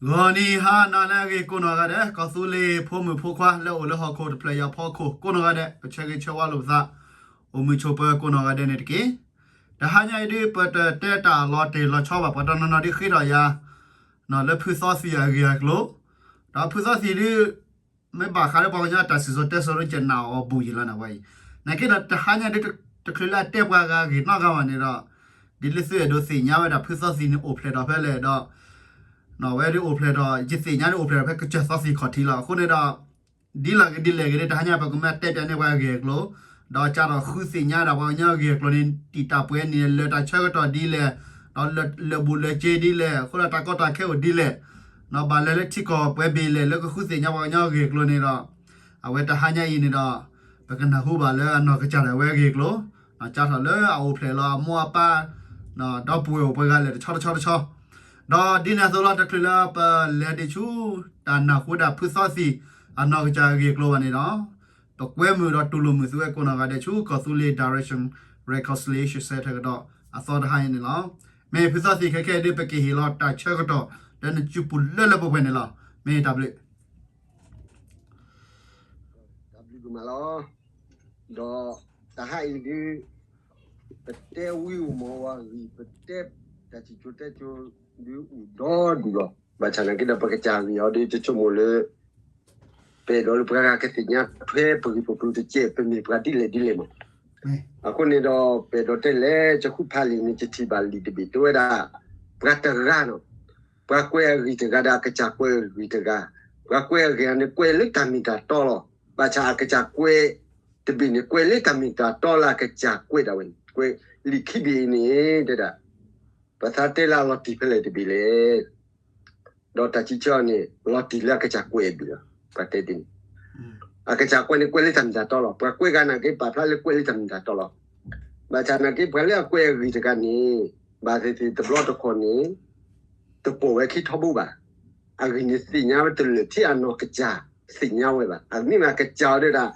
ဂီၤနံၤဟါနၤလၢအဂ့ၤကိးနီၢ်ဂၤဒဲး, ကီၢ်သူလ့ၤဖိမုၣ်ဖိခွါလၢအိၣ်လၢဟီၣ်ခိၣ်တဖျၢၣ်ယီၤဖီခိၣ်ကိးနီၢ်ဂၤဒဲး, ပဆၢဂ့ၤဆၢဝါလိာ်ပသး, အိၣ်မုာ်ဆိးပၢၤကိးနီၢ်ဂၤဒဲးန့ၣ်တက့ၢ်. တဟါညါအံၤဒုး ပတတဲတၢ်လီၤတံၢ်လီၤဆီဘၣ်, ပှၤတနီၤနီၤဒုးဃ့ထီၣ်ယၤ လၢဖုသီသံၣ်အဂ့ၢ်အကျိၤ, ဒီးဖုသီသံၣ်ဒုး မ့ၢ်ဘၣ်ဃးလၢပှၤကညီတၢ်စံၣ်စိၤတဲစိၤဒုး ကနၣ်အီၤဘူးယံာ်လီၤန့ၣ်ဝဲအံၤ, နာ်က့ဒီးတဟါညါဒုး တချုးလၢအတဲပှၤဂၤဂ့ၢ်နီတဂၤဘၣ်န့ၣ်ဒီး, ဒ်လၢသုအဲၣ်ဒိးသ့ၣ်ညါဝဲဒၣ်ဖုသီသံၣ်န့ၣ်အိၣ်ဖျဲၣ်ထီၣ်ဖဲလဲၣ်ဒီး ဝဲဒုးအိၣ်ဖျဲၣ်ထီၣ် ယသ့ၣ်ညါဒုးအိၣ်ဖျဲၣ်ထီၣ်ဖဲကစၢၢ်သီသံၣ်ခီၣ်ထံးလီၤ. အဃိန့ၣ်ဒီး ဒ်လဲၣ်ဂ့ၤဒ်လဲၣ်ဂ့ၤဒုး တဟါညါပကမၢတဲပၠးန့ၢ်ပှၤဂ့ၢ်အကျိၤ, ဒီးကးထီၣ်ဃုသ့ၣ်ညါဒၣ်ပှၤကညီဂ့ၢ်အကျိၤန့ၣ် တံာ်တာ်ပှဲၤန့ၣ် လၢတၢ်ဆၢကတီၢ်ဒ်လဲၣ်, ဒီးလၢာ်ဘူၣ်လၢာ်စ့ဒ်လဲၣ်, အဃိဒီးတၢ်ကီတၢ်ခဲအိၣ်ဒ်လဲၣ်, ဒီးဘၣ်လဲၤလၢထံကီၢ်ပှဲၤဘ့ၣ်လဲၣ် လၢကဃုသ့ၣ်ညါပှၤကညီဂ့ၢ်အကျိၤန့ၣ်ဒီး, အဝဲတဟါညါအံၤန့ၣ်ဒီး ပကနၢ်ဟူဘၣ်လၢအနီၢ်ကစၢ်ဒၣ်ဝဲအဂ့ၢ်အကျိၤ, ကးထီၣ်လၢအအိၣ်ဖျဲၣ်လီၤအမိၢ်အပၢ် ဒီပုၢ်ဝဲၢ်အိၣ်ပှဲၤဂၤလဲၣ်တဆီတဆီတဆီ, ဒီးဒ်န့ၣ်အသိးလီၤ တချုးလၢပလဲၤဒံးဆူ တၢ်နၢ်ဟူဒၣ်ဖုသီသံၣ် အနီၢ်ကစၢ်အဂ့ၢ်အကျိၤဘၣ်န့ၣ်ဒီး, ပကွဲမုာ်ဒီးတူၢ်လိာ်မုာ်သုဝဲကိးနီၢ်ဂၤဒဲးဆူ ကီၢ်သူလ့ၤ Direction Reconciliation Center ကဒီးအသီတဟါအံၤန့ၣ်လီၤ. မ့ၢ်ဖုသီသံၣ်ခဲခဲအံၤဒုး ပကဟ့ၣ်လီၤတၢ်ဆၢကတီၢ် လၢနစုပူၤလၢလၢပှဲၤပှဲၤန့ၣ်လီၤ. မ့ၢ်တၢ်ဘျုး တၢ်ဘျုးဒိၣ်မးလီၤ. ဒီးတဟါအံၤဒုး ပတဲဝံၤအိၣ်မီၤဝါဂံၢ် ပတဲတၢ်စံၣ်စိၤတဲစိၤဒုးအိၣ်ဒီဒူၣ်လီၤ. ဘၣ်ဆၣ်သနာ်က့ဒီး ပကစၢ်ဂ့ၢ်အီၤဒုး ယဆိကမိၣ်လၢ ပအဲၣ်ဒိးလၢပှၤဂၤကသ့ၣ်ညါထွဲပဂ့ၢ်ပကျိၤတကဲး ပမ့ၢ်ပှၤဒ်လဲၣ်ဒ်လဲၣ်မး. အဃိန့ၣ်ဒီး ပအဲၣ်ဒိးတဲလဲၣ် ကဃုဖးလံာ်န့ၣ် ကထံၣ်ဘၣ်လံာ်တဘ့ၣ်တဲဝဲဒၣ် ပှၤတဂၤနီၤ ပှၤကွဲးအဂ့ၢ်တဂၤဒီး အကစၢ်ကွဲးအဂ့ၢ်တဂၤ, ပှၤကွဲးအဂ့ၢ်န့ၣ် ကွဲးလၢတၢ်မ့ၢ်တၢ်တီလီၤ. ဘၣ်ဆၣ်အကစၢ်ကွဲးတဘ့ၣ်န့ၣ် ကွဲးလၢတၢ်မ့ၢ်တၢ်တီလၢအကစၢ်ကွဲးဒၣ်ဝဲန့ၣ် ကွဲးလံာ်ခံဘ့ၣ်အံၤန့ၣ် တဲဒၣ် ပသးတဲလၢအလီၤတံၢ်ဖဲလဲၣ်တဘ့ၣ်လဲၣ် ဒီးတၢ်စံးဆၢအီၤန့ၣ် လီၤတံၢ်လၢအကစၢ်ကွဲးအဘ့ၣ်လီၤ. ပှၤတဲဒ်န့ၣ် အကစၢ်ကွဲးန့ၣ် ကွဲးလၢတၢ်မ့ၢ်တၢ်တီလီၤ. ပှၤကွဲးဂၤနာ်က့ ပာ်ဖျါလၢကွဲးလၢတၢ်မ့ၢ်တၢ်တီလီၤ. ဘၣ်ဆၣ်နာ်က့ ပှၤလၢအကွဲးအဂ့ၢ်တဂၤန့ၣ် ဘၣ်သ့ၣ်သ့ၣ်တဘျီတခီၣ်န့ၣ် တပိာ်ဝဲခံထီဘိဘၣ်. အဂ့ၢ်န့ၣ်သ့ၣ်ညါဝဲတလၢာ်ထဲအနီၢ်ကစၢ်သ့ၣ်ညါဝဲဘၣ်. အမ့ၢ်မ့ၢ်အကစၢ်အီၤဒၣ်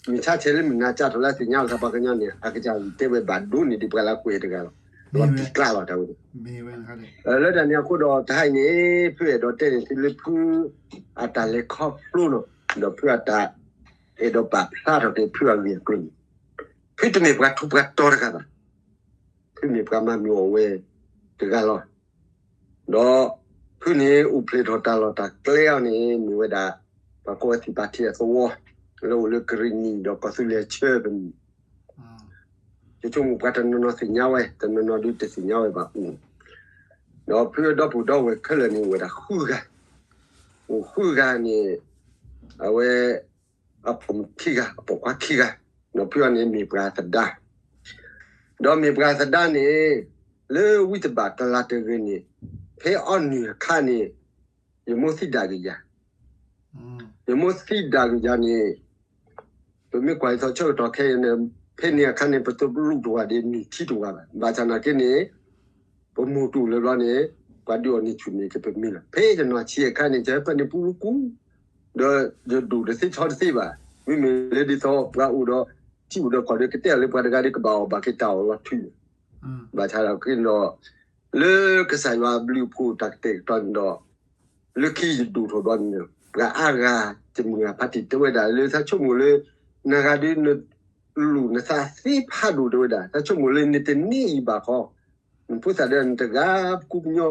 မုၢ်ဆါဆဲးလၢမုၢ်နၤကၢ်ထီၣ်လၢအသ့ၣ်ညါလီၤသးပှၤကညီန့ၣ် အကစၢ်အဂ့ၢ်တဲဝဲဘၣ်ဒိန့ၢ်ဒံးပှၤလၢအကွဲးတဂၤလီၤ. လီၤတံၢ်ကျါလီၤတၢ်ဝဲန့ၣ် လၢတၢ်န့ၣ်အဃိဒီး တဟါအံၤန့ၣ် ဖုအဲၣ်ဒိးတဲန့ၣ်သုလၢဖုအတၢ်လဲၤခီဖျိနီၤ ဒီးဖုအတၢ်အဲၣ်ဒိးပာ်ဖျါထီၣ်က့ၤဖုအဂ့ၢ်အကျိၤန့ၣ် ဖုတမ့ၢ်ပှၤထူးပှၤတီၤတဂၤဘၣ်. ဖုမ့ၢ်ပှၤမၤမုာ်အီၣ်ဝဲတဂၤလီၤ. ဒီးဖုန့ၣ်အိၣ်ဖျဲၣ်ထီၣ်တၢ်လီၢ်တၢ်ကျဲအီၤန့ၣ် မ့ၢ်ဝဲဒၣ် ပှၤကိးဝဲသံၣ်ပာ်ထံအသဝီ လၢအိၣ်လၢကရံၣ်နံၣ်ဒီးကီၢ်သူလ့ၤအဆၢပနံၣ် ယဆိကမိၣ်ပှၤတနီၤနီၤသ့ၣ်ညါဝဲ တနီၤနီၤဒုးတသ့ၣ်ညါဝဲဘၣ်အိၣ်, ဒီးဖုဒီပုၢ်ဒီဝဲၢ်ခဲလၢာ်န့ၣ်အိၣ်ဝဲဒၣ်ဃုဂၤ, အိၣ်ဃုဂၤန့ၣ် အဝဲ အပိာ်မုၣ်ခံဂၤ အပိာ်ခွါခံဂၤ, ဒီးဖုအီၤန့ၣ်မ့ၢ်ပှၤသဒါ, ဒီးမ့ၢ်ပှၤသဒါန့ၣ် လၢဝံတဘၣ်တလါတဂ့ၤန့ၣ် ဖဲအီနုၢ်အခါန့ၣ် ယမိၢ်သံဒၣ်ကယၤ ယမိၢ်သံဒၣ်ကယၤန့ၣ် ပမ့ၢ်ကွၢ်အသီဆၢကတီၢ်ခဲအံၤန့ၣ် ဖဲန့ၣ်အခါန့ၣ် ပတလူၣ်တဝၤဒီးနုၢ်ထံတဝၤဘၣ်. ဘၣ်ဆၣ်နာ်က့န့ၣ် ပမိၢ်တူၢ်လၢဘျီန့ၣ် ပှၤဒုးအီၤန့ၣ်ဆူၣ်န့ၣ်ကပမ့ၢ်လီၤ. ဖဲယနီၢ်ဆံးအခါန့ၣ် ယဟဲပၢၢ်န့ၢ်ပူၤကူ ဒီးယဒိၣ်တသ့ဆီတသ့ဘၣ်. မ့မ့ၢ်လၢဒ်သိးပှၤအိၣ်ဒီး ထံအိၣ်ဒီးကီၢ်ဒီးကတဲအီၤလၢပှၤတဂၤဒီးကဘၣ်အီၣ်ဘၣ်က့ၤတၢ်အီၣ်လီၤထွံ ဘၣ်ဆၣ်ဒီးက့ၤဒီး လၢကစၢ်ယွၤအဘျုးအဖှိၣ်တၢ်ကတဲာ်ကတီၤန့ၣ်ဒီး လၢခံယဒိၣ်ထီၣ်ဘျီန့ၣ် ပှၤအါဂၤ ယမုၢ်ဂၤဖးတံၢ်တဲဝဲဒၣ်လၢ သးဆိကမိၣ်လၢ နဂၤဒုးနလူၢ်နသးသ့ဖးဒိၣ်တဲဝဲဒၣ် သးဆိကမိၣ်လၢနတန့ၢ်အံၤဘၣ်ခီ နဖိသၣ်ဒီးနတဂၤပကူပညီ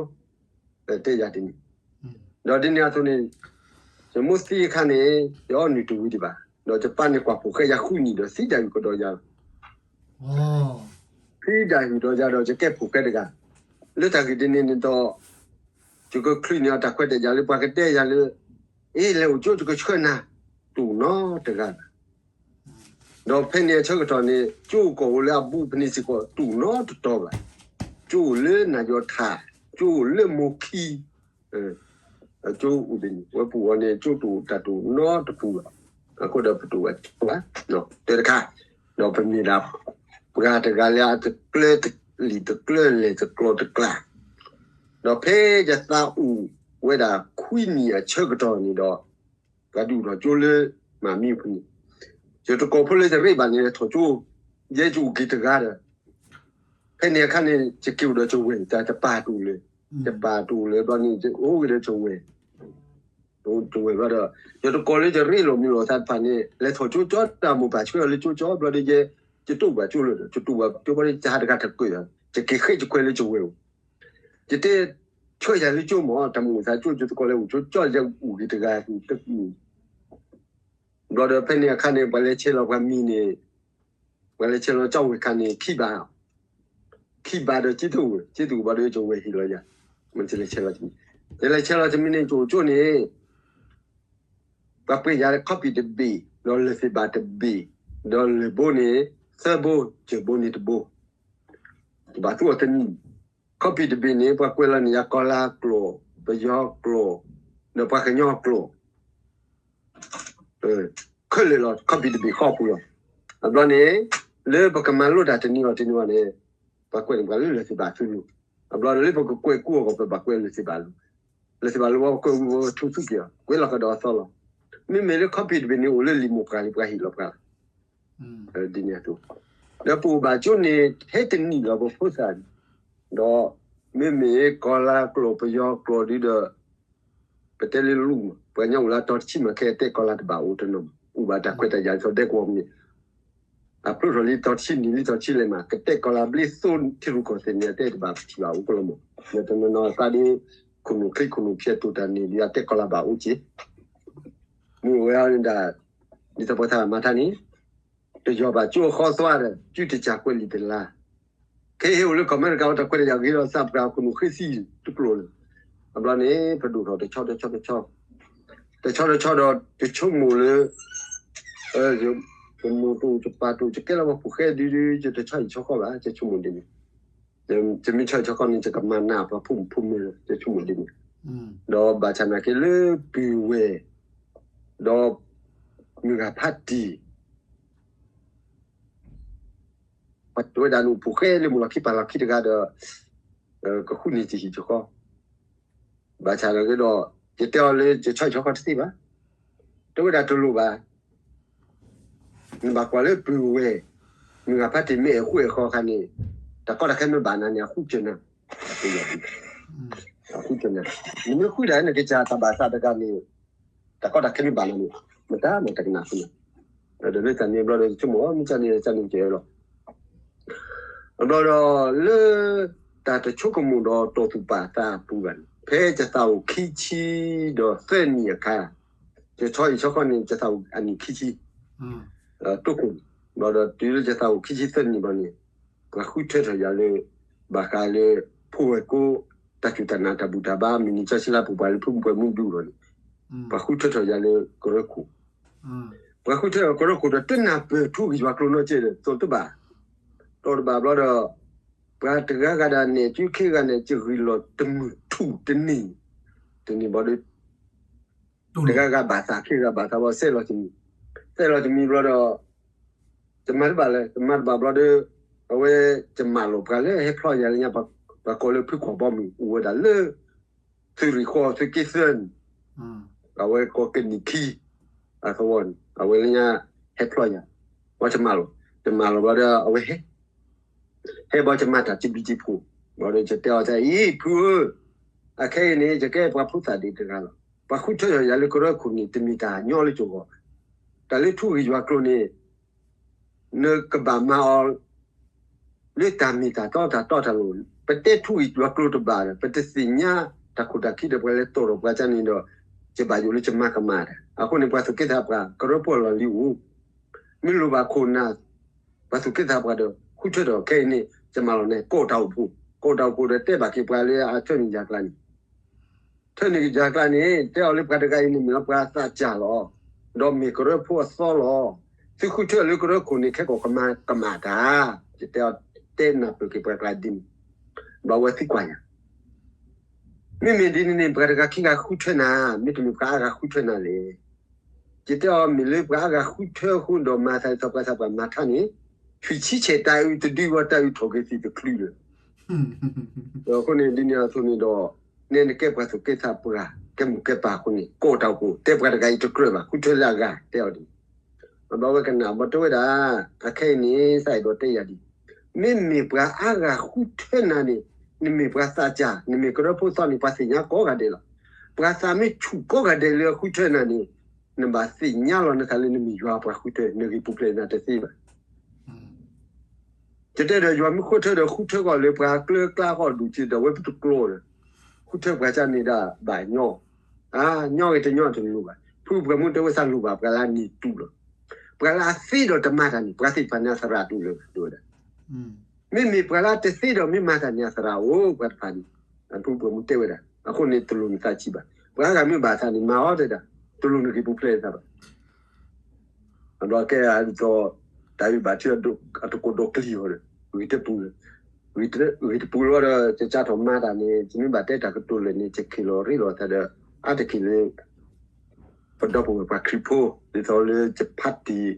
တဲယၤတန့ၢ် ဒီးဒ်န့ၣ်အသိးန့ၣ် ယမိၢ်သံအခါန့ၣ် ယအီနုၢ်တဝံၤဒံးဘၣ် ဒီးယပၢ်န့ၣ်ကွၢ်ဖိၣ်ဃဲယၤဃုနံၣ်ဒီးသံဒၣ်ယုၢ်ကဒီးယၤလီၤ သံဒၣ်ယုၢ်ဒီးယၤဒီးယကဲဖိၣ်ဃဲတဂၤ လၢတၢ်ဂ့ၢ်ဒ်န့ၣ်န့ၣ်ဒီး ယကချုးန့ၢ်အတၢ်ခွဲးတၢ်ယာ်လၢပှၤကတဲယၤလၢ အ့ လဲၤအိၣ်ကၠိယကဆှၢနၤ တအိၣ်နီတဂၤဘၣ် ဒီးဖဲန့ၣ်အဆၢကတီၢ်န့ၣ် ကၠိကီၢ်အိၣ်လၢအဘူးဖဲန့ၣ်စ့ၢ်ကီးတအိၣ်နီတတီၤဘၣ် ကၠိအိၣ်လၢနၤယီၤထး ကၠိအိၣ်လၢမိၢ်ခံ ကၠိအိၣ်ဒ်န့ၣ် ဝဲပူၤအီၤန့ၣ် ကၠိတအိၣ်တၢ်တအိၣ်နီတပူၤဘၣ် အဃိဒီးပတအိၣ်ဝဲကၠိဘၣ် တၢတခါ ဒီးပမ့ၢ်ဒၣ် ပှၤတဂၤလၢအတကျၢၤလံာ်တကျၢၤလဲၢ်တကျီတကျါ ဒီးဖဲယသးအိၣ်ဝဲဒၣ်ခွံနံၣ်အဆၢကတီၢ်န့ၣ်ဒီး ပှၤဒုးအိၣ်ထီၣ်ကၠိလၢမၤမံဖဲန့ၣ် ယတကိးဖိလၢယရ့ဘၣ်န့ၣ်ထီၣ်ကၠိ ယဲယအိၣ်က့ၤတဂၤဒီး ဖဲန့ၣ်အခါန့ၣ် ယက့ၤအိၣ်ဒီးယဝဲၢ် တၢ်တပာ်တအိၣ်လၢၤ တပာ်တအိၣ်လၢၤဘျီန့ၣ် ယအိၣ်က့ၤဒီးယဝဲၢ် ယဝဲၢ်ဘျီဒီး ယတကိးလၢယရ့လိာ်မုာ်လိာ်သးတဖၣ်န့ၣ် လဲၤထီၣ်ကၠိကၠီ တၢ်မိၢ်ပၢ်ဆှၢအီၤလၢကၠိကၠီ ဘျီဒီး ယတအိၣ်ဘၣ်ကၠိလၢၤဒီး ယတအိၣ်ဘၣ်ကၠိဘျီဒီး ယဟးတဂၤတကၢၢ်ဒီး ယက့ၤဃ့ၢ်ယခွဲးလၢယဝဲၢ်အိၣ် ယတဲ ဆှၢယၤလၢကၠိမၢ် တၢ်မိၢ်သးကၠိ ယတကိးလဲၤအိၣ်ကၠိကၠီ ယအိၣ်ဂ့ၤတဂၤ ဘျီဒီးဖဲန့ၣ်အခါန့ၣ် ပှၤလဲၤဆဲးလီၤပှၤမံၤန့ၣ် ပှၤလဲၤဆဲးလီၤကၠီဝဲၢ်ခါန့ၣ် ခံဘး ခံဘးဒီးကၠံတအိၣ် ကၠံတအိၣ်ဘၣ်ဒီး ယဝဲၢ်ဟ့ၣ်လီၤယၤ မ့ၢ်လဲၤဆဲးလီၤ ယလဲၤဆဲးလီၤတမံၤန့ၣ် ယအိၣ်ကၠိန့ၣ် ပှၤပှ့ၤယၤခီပံာ်တဘ့ၣ် ဒီးလၢၢ်သ့ၣ်ဘၣ်တဘ့ၣ် ဒီးလၢၢ်ဘိန့ၣ် သၢဘိ စၢၢ်ဘိန့ၣ်တဘိ ဘၣ်သူအီၤတနံၣ် ခီပံာ်တဘ့ၣ်န့ၣ် ပှၤကွဲးလီၤန့ၣ် ယၤကီၤလၤကျိာ် ပယီၤကျိာ် ဒီးပှၤကညီကျိာ် ခဲလၢာ်လီၤ ခီပံာ်တဘ့ၣ်ဃီပူၤလီၤ. အဘျီန့ၣ် လၢပကမၤလိတၢ်တနံၤအီၤတနံၤအီၤန့ၣ် ပှၤကွဲးန့ၣ်ပှၤလၢလၢၢ်သ့ၣ်ဘၣ်သူလီၤ. အဘျီဒီးလၢပကကွဲးကူအီၤကီး ပဘၣ်ကွဲးလၢၢ်သ့ၣ်ဘၣ်လီၤ. လၢၢ်သ့ၣ်ဘၣ်လီၤ ပှၤကွဲးကူထူသူၣ်က့ၤအီၤ ကွဲးလီၤကဒီးအသီလီၤ. မ့မ့ၢ်လၢခီပံာ်တဘ့ၣ်န့ၣ် အိၣ်လၢလံာ်မိၢ်ပှၢ်လံ ပှၤဟ့ၣ်လီၤပှၤလီၤ ဒ်န့ၣ်အသိး ဒီးပအိၣ်ဘၣ်ကၠိန့ၣ် ဟဲတနံၣ်လီၤ ပဖိသၣ် ဒီး မ့မ့ၢ်ကီၤလၤကျိာ် ပယီၤကျိာ်ဒ်ဒီး ပတဲလၢလူၢ်မး ပှၤကညီအိၣ်လၢအတီၤတဆံမး ခဲအတဲကီၤလၤတဘၣ်အိၣ်တနီၤမး အိၣ်ဘၣ်တၢ်ခွဲးတၢ်ယာ် စီၤဒဲကဝီၤမ့ၢ် အဖျိထီၣ်လံတီၤတဆံနံၣ်လံတီၤတဆံလဲၣ်မး ကတဲကီၤလၤဘျ့သိထံရူၢ်ကီၢ်သဲးန့ၣ် အတဲတဘၣ်ထံၣ်ဘၣ်အိၣ်ကလီၤမး လၢတနီၤနီၤသးဒ် ခိၣ်နူာ်ချံခိၣ်နူာ်ဖျဲးတိာ်တၢ်န့ၣ် ဒ်အတဲကီၤလၤဘၣ်အိၣ်က့ၤ မ့ၢ်ဝဲဒၣ် ဒ်သိးပှၤသးမၤထါန့ၣ် တယီၤဘၣ်ကၠိအဃီသွါဒီး ကုတစၢ်ကွဲးလံာ်တလါ ခဲအံၤဟဲအိၣ်လၢကီၢ်အမဲရကၤ တၢ်ခွဲးတၢ်ယာ်ဂ့ၤဒီး သးပှၢ်ခိၣ်နူာ်ဃ့သံတကျိၤလၢၤ အဘျီန့ၣ် ပဒိၣ်ထီၣ်တဆီတဆီတဆီ တဆီတဆီဒီး ယဆိကမိၣ်လၢ ယမိၢ်တအိၣ် ယပၢ်တအိၣ် ယကဲလၢပှၤဖိၣ်ဃဲဒ်ဒ် ယတဆီဟံၣ်ဆီဃီဘၣ် ယဆိကမိၣ်ဒ်န့ၣ် ယမ့ၢ်ဆီဟံၣ်ဆီဃီန့ၣ် ယကမၤနးပှၤဖိမုၣ်ဖိမ့ၢ်လီၤ ယဆိကမိၣ်ဒ်န့ၣ် ဒီးဘၣ်ဆၣ်နာ်က့လၢပုၢ်ဝဲၢ် ဒီး မုၢ်ဂၤဖးတံၢ် ပှၤတဝဲဒၣ်န့ၣ် ဖိၣ်ဃဲလၢမိၢ်လီၤခံပၢ်လီၤခံတဂၤဒီး ကဃုန့ၢ်ယဟံၣ်ယဃီ ဘၣ်ဆၣ်နာ်က့ဒီး ယတဲအီၤလၢယဆီဟံၣ်ဆီဃီတသ့ဘၣ် တဝဲဒၣ်တလိၣ်ဘၣ် နဘၣ်ကွၢ်လၢပုၢ်ဝဲၢ် မုၢ်ဂၤဖးတံၢ်မ့ၢ်အဲၣ်ဃူအဲၣ်ဃီအခါန့ၣ် တၢ်ကီတၢ်ခဲမ့ၢ်ဘၣ်နၤန့ၣ် အဃုကၢၤနၤ အဃုကၢၤနၤ နမ့ၢ်ဃုဒၣ် နကစၢ်တၢ်ဘၣ်သးတဂၤန့ၣ် တၢ်ကီတၢ်ခဲမ့ၢ်ဘၣ်နၤန့ၣ် မတၤမၤတကနၣ်ဃုနၤ ဒီးလၢတၢ်န့ၣ်ဘျီဒီး ယဆိကမိၣ် မ့ၢ်ကန့ၣ် ကန့ၣ်ကဲလီၤ အဘျီဒီး လၢ တၢ်တဆိကမိၣ်ဒီးတီၢ်သူၣ်ပာ်သးအပူၤဘၣ်န့ၣ် ဖဲယသးအိၣ်ခံဆံဒီးသၢနံၣ်အခါ ယဆီဟံၣ်ဆီဃီန့ၣ် ယသးအိၣ်အနံၣ်ခံဆံ တိခိၣ်န့ၣ် ဘျီဒီးတုၤလၢယသးအိၣ်ခံဆံသၢနံၣ်ဘျီန့ၣ် ပှၤဃုထၢထီၣ်ယၤလၢ ဘၣ်ဃးလၢ ဖိဝဲၢ်ကိ တၢ်စူၢ်တၢ်နာ်တၢ်ဘူၣ်တၢ်ဘါ မုၢ်နံၤကၠီဆံလါပူၤပှၤလၢဖုပှဲၤမုၢ်ဒူၣ်လီၤန့ၣ် ပှၤဃုထၢထီၣ်ယၤလၢကရၢခိၣ် ပှၤဃုထၢထီၣ်ကရၢခိၣ်ဒီး တနၢ်ပၢၢ်ထူဂံၢ်ယွၤကျိၤနီတစဲးဒီး သိးတဘၣ် တီၢ်တဘၣ်ဘျီဒီး ပှၤတဂၤဂၤဒၣ်နဲၣ် စုခ့ဂၤနဲၣ် ယဂံၢ်လီၤတမုၢ်ထူၣ်တနံၤ တနံၤဘျီဒီး တဂၤဂၤဘၣ်သး ခ့ဂၤဘၣ်သးဘျီ စဲးလီၤတမံၤ စဲးလီၤတမံၤဘျီဒီး ယမၤတဘၣ်လဲၣ် ယမၤတဘၣ်ဘျီဒီး အဝဲ ယမၢလီၤပှၤလၢဟဲဖျီယၤလၢညါ ပှၤကိးလၢဖုကွၢ်ဘီမုၢ် အိၣ်ဝဲဒၣ်လၢ သုးရ့ၣ်ဃီ သုးက့သၢန့ၣ် အဝဲကိးကနံၣ်ခံ အသဝီန့ၣ် အဝဲလၢညါ ဟဲဖျီယၤ ဘျီယမၢလီၤ ယမၢလီၤဘျီဒီး အဝဲဟဲ ဟဲဘျီယမၤတၢ်စံးဘျုးစံးဖှိၣ် ဘျီဒီးယတဲအီၤတၢ်အံၤ ဖုဧၢ, အခဲအံၤန့ၣ် ယကဲပှၤဖိသၣ်ဒံးတဂၤလီၤ. ပှၤဃုထၢထီၣ်ယၤလၢကရၢခိၣ်န့ၣ် တမ့ၢ်တၢ်ညီလၢယဂီၢ်, တၢ်လၢထူဂံၢ်ယွၤကျိၤန့ၣ် နကဘၣ်မၤအီၤ လၢတၢ်မ့ၢ်တၢ်တီတၢ်တီတၢ်လိၤ, ပတဲထူဂံၢ်ယွၤကျိၤတဘၣ်ဒီး ပတသ့ၣ်ညါတၢ်ခိၣ်တၢ်ခံဒီးပှၤလဲၤတီၢ်ဒီးပှၤကန့ၣ်ဒီး ယဘၣ်ယိၣ်လၢယမၤကမၣ်တၢ်. အဃိန့ၣ် ပှၤသူၣ်က့သးပှၢ် ကရၢဖိအလီၢ်လံၤအိၣ်, မ့ၢ်လိၣ်ဘၣ်ခိၣ်နၢ် ပှၤသူၣ်က့သးပှၢ်ဒီး ဃုထၢထီၣ်ခဲအံၤန့ၣ် ယမၤလီၤန့ၣ် ကီၢ်တၢ်အိၣ်ဖှိၣ်, ကီၢ်တၢ်အိၣ်ဖှိၣ်ဒီးတဲဘၣ်က့ၤပှၤလၢအထၢနုာ်ယၤကျါန့ၣ် ထၢနုာ်ယၤကျါန့ၣ် တဲအီၤလၢပှၤတဂၤအံၤန့ၣ် မ့ၢ်လီၤပှၤသးစၢ်လီၤ. ဒီးမ့ၢ်ကရၢဖိအသီလီၤ. သုဃုထၢလၢကရၢခိၣ်န့ၣ် ခဲကိာ်ကမၤကမၣ်တၢ်, ယတဲအီၤ တဲနၢ်ပၢၢ်က့ၤပှၤကျါဒ်န့ၣ်, ဘျီဝဲသံကွၢ်ယၤ မ့မ့ၢ်ဒ်န့ၣ်န့ၣ် ပှၤတဂၤခံဂၤဃုထၢနၤ, မ့တမ့ၢ်ပှၤအါဂၤဃုထၢနၤလဲၣ်. ယတဲအီၤ မ့ၢ်လၢပှၤအါဂၤဃုထၢအဃိဒီးမၤသးဒ်သိးပှၤသးပှၢ်မၤထါန့ၣ်, ထွံၣ်ဆံဆဲးတၢ်အုးတဒုဝဲတၢ်အုးထီၣ်က့ၤသံၣ်တချုးလၢၤ. အဃိန့ၣ် ဒ်န့ၣ်အသိးန့ၣ်ဒီး နဲနကဲပှၤသူၣ်က့သးပှၢ် ကဲမိၢ်ကဲပၢ်အဃိန့ၣ် ကီၢ်တၢ်အိၣ်ဖှိၣ် တဲပှၤတဂၤအံၤတကြၢးဘၣ် ဃုထၢလၢအဂၤ တဲအီၤဒ်န့ၣ် ဘျီဝဲကနၣ် ဘျီတဲဝဲဒၣ် အခဲအံၤန့ၣ် သးအဲၣ်ဒိးတဲယၤဒ်အံၤ, မ့မ့ၢ်ပှၤအါဂၤဃုထၢနၤန့ၣ် နမ့ၢ်ပှၤသးစၢ် နမ့ၢ်ကရၢဖိသီန့ၣ် ပှၤသ့ၣ်ညါကိးဂၤဒဲးလီၤ. ပှၤသးမ့ၢ်ဆူၣ်ကိးဂၤဒဲးလၢအဃုထၢနၤန့ၣ်, နဘၣ်သ့ၣ်ညါလီၤနသးလၢနမ့ၢ်ယွၤပှၤဃုထၢ, နဂ့ၢ်ပူၤဖျဲးနၤတသ့ဘၣ်. ယတဲဒီးယွၤမ့ၢ်ဃုထၢဒီး ဃုထၢဃီၤလၢပှၤကျၢၤကျါဃီၤဒိၣ်စ့ဒီး ဝဲပတကျိၤဒီး, ဃုထၢပှၤကန့ၣ်ဒၣ်ဘၣ်ညီ, အါ, ညီဂ့ၤတညီတလိၣ်ဘၣ်. ဖုပှၤမုၢ်တဲဝဲသးလိၣ်ဘၣ်ပှၤလၢအန့ၢ်တူၢ်လီၤ. ပှၤလၢအသ့ဒီးတမၤတၢ်န့ၣ် ပှၤသ့ၣ်တဖၣ်န့ၣ်အသရၣ်တူၢ်လၢၤဘၣ် တဲဝဲဒၣ်. မ့မ့ၢ်ပှၤလၢအတသ့ဒီးမ့ၢ်မၤတၢ်န့ၣ် အသရၣ်အိၣ်ပှၤတဖၣ်န့ၣ်, အဖုပှၤမုၢ်တဲဝဲဒၣ်. အဃိန့ၣ်တလိၣ်နသးဆံးဘၣ်. ပှၤဂၤမ့ၢ်ဘၣ်သးန့ၣ် မၤအီၤတဲဒၣ်, တလိၣ်နဂ့ၢ်ပူၤဖျဲးနသးဘၣ်. အဘျီကဲဒ်သိး တၢ်အုၣ်ဘၣ်ထံအတကိးဒီးကျံၤအီၤဒီး, ဂ့ၤတပူၤ, ဂ့ၤတပူၤလီၤဒီး ယကၢ်ထီၣ်မၤတၢ်န့ၣ် ယမ့ၢ်ဘၣ်တဲတၢ်ကတိၤလၢာ်န့ၣ် ယက့ၤလီၤရ့လိာ်သးဒီး အါတက့ၢ်လၢ ပဒီပုၢ်ဝဲၢ်ပှၤခရံာ်ဖိ ဒ်သိးလၢယဖါတံၢ်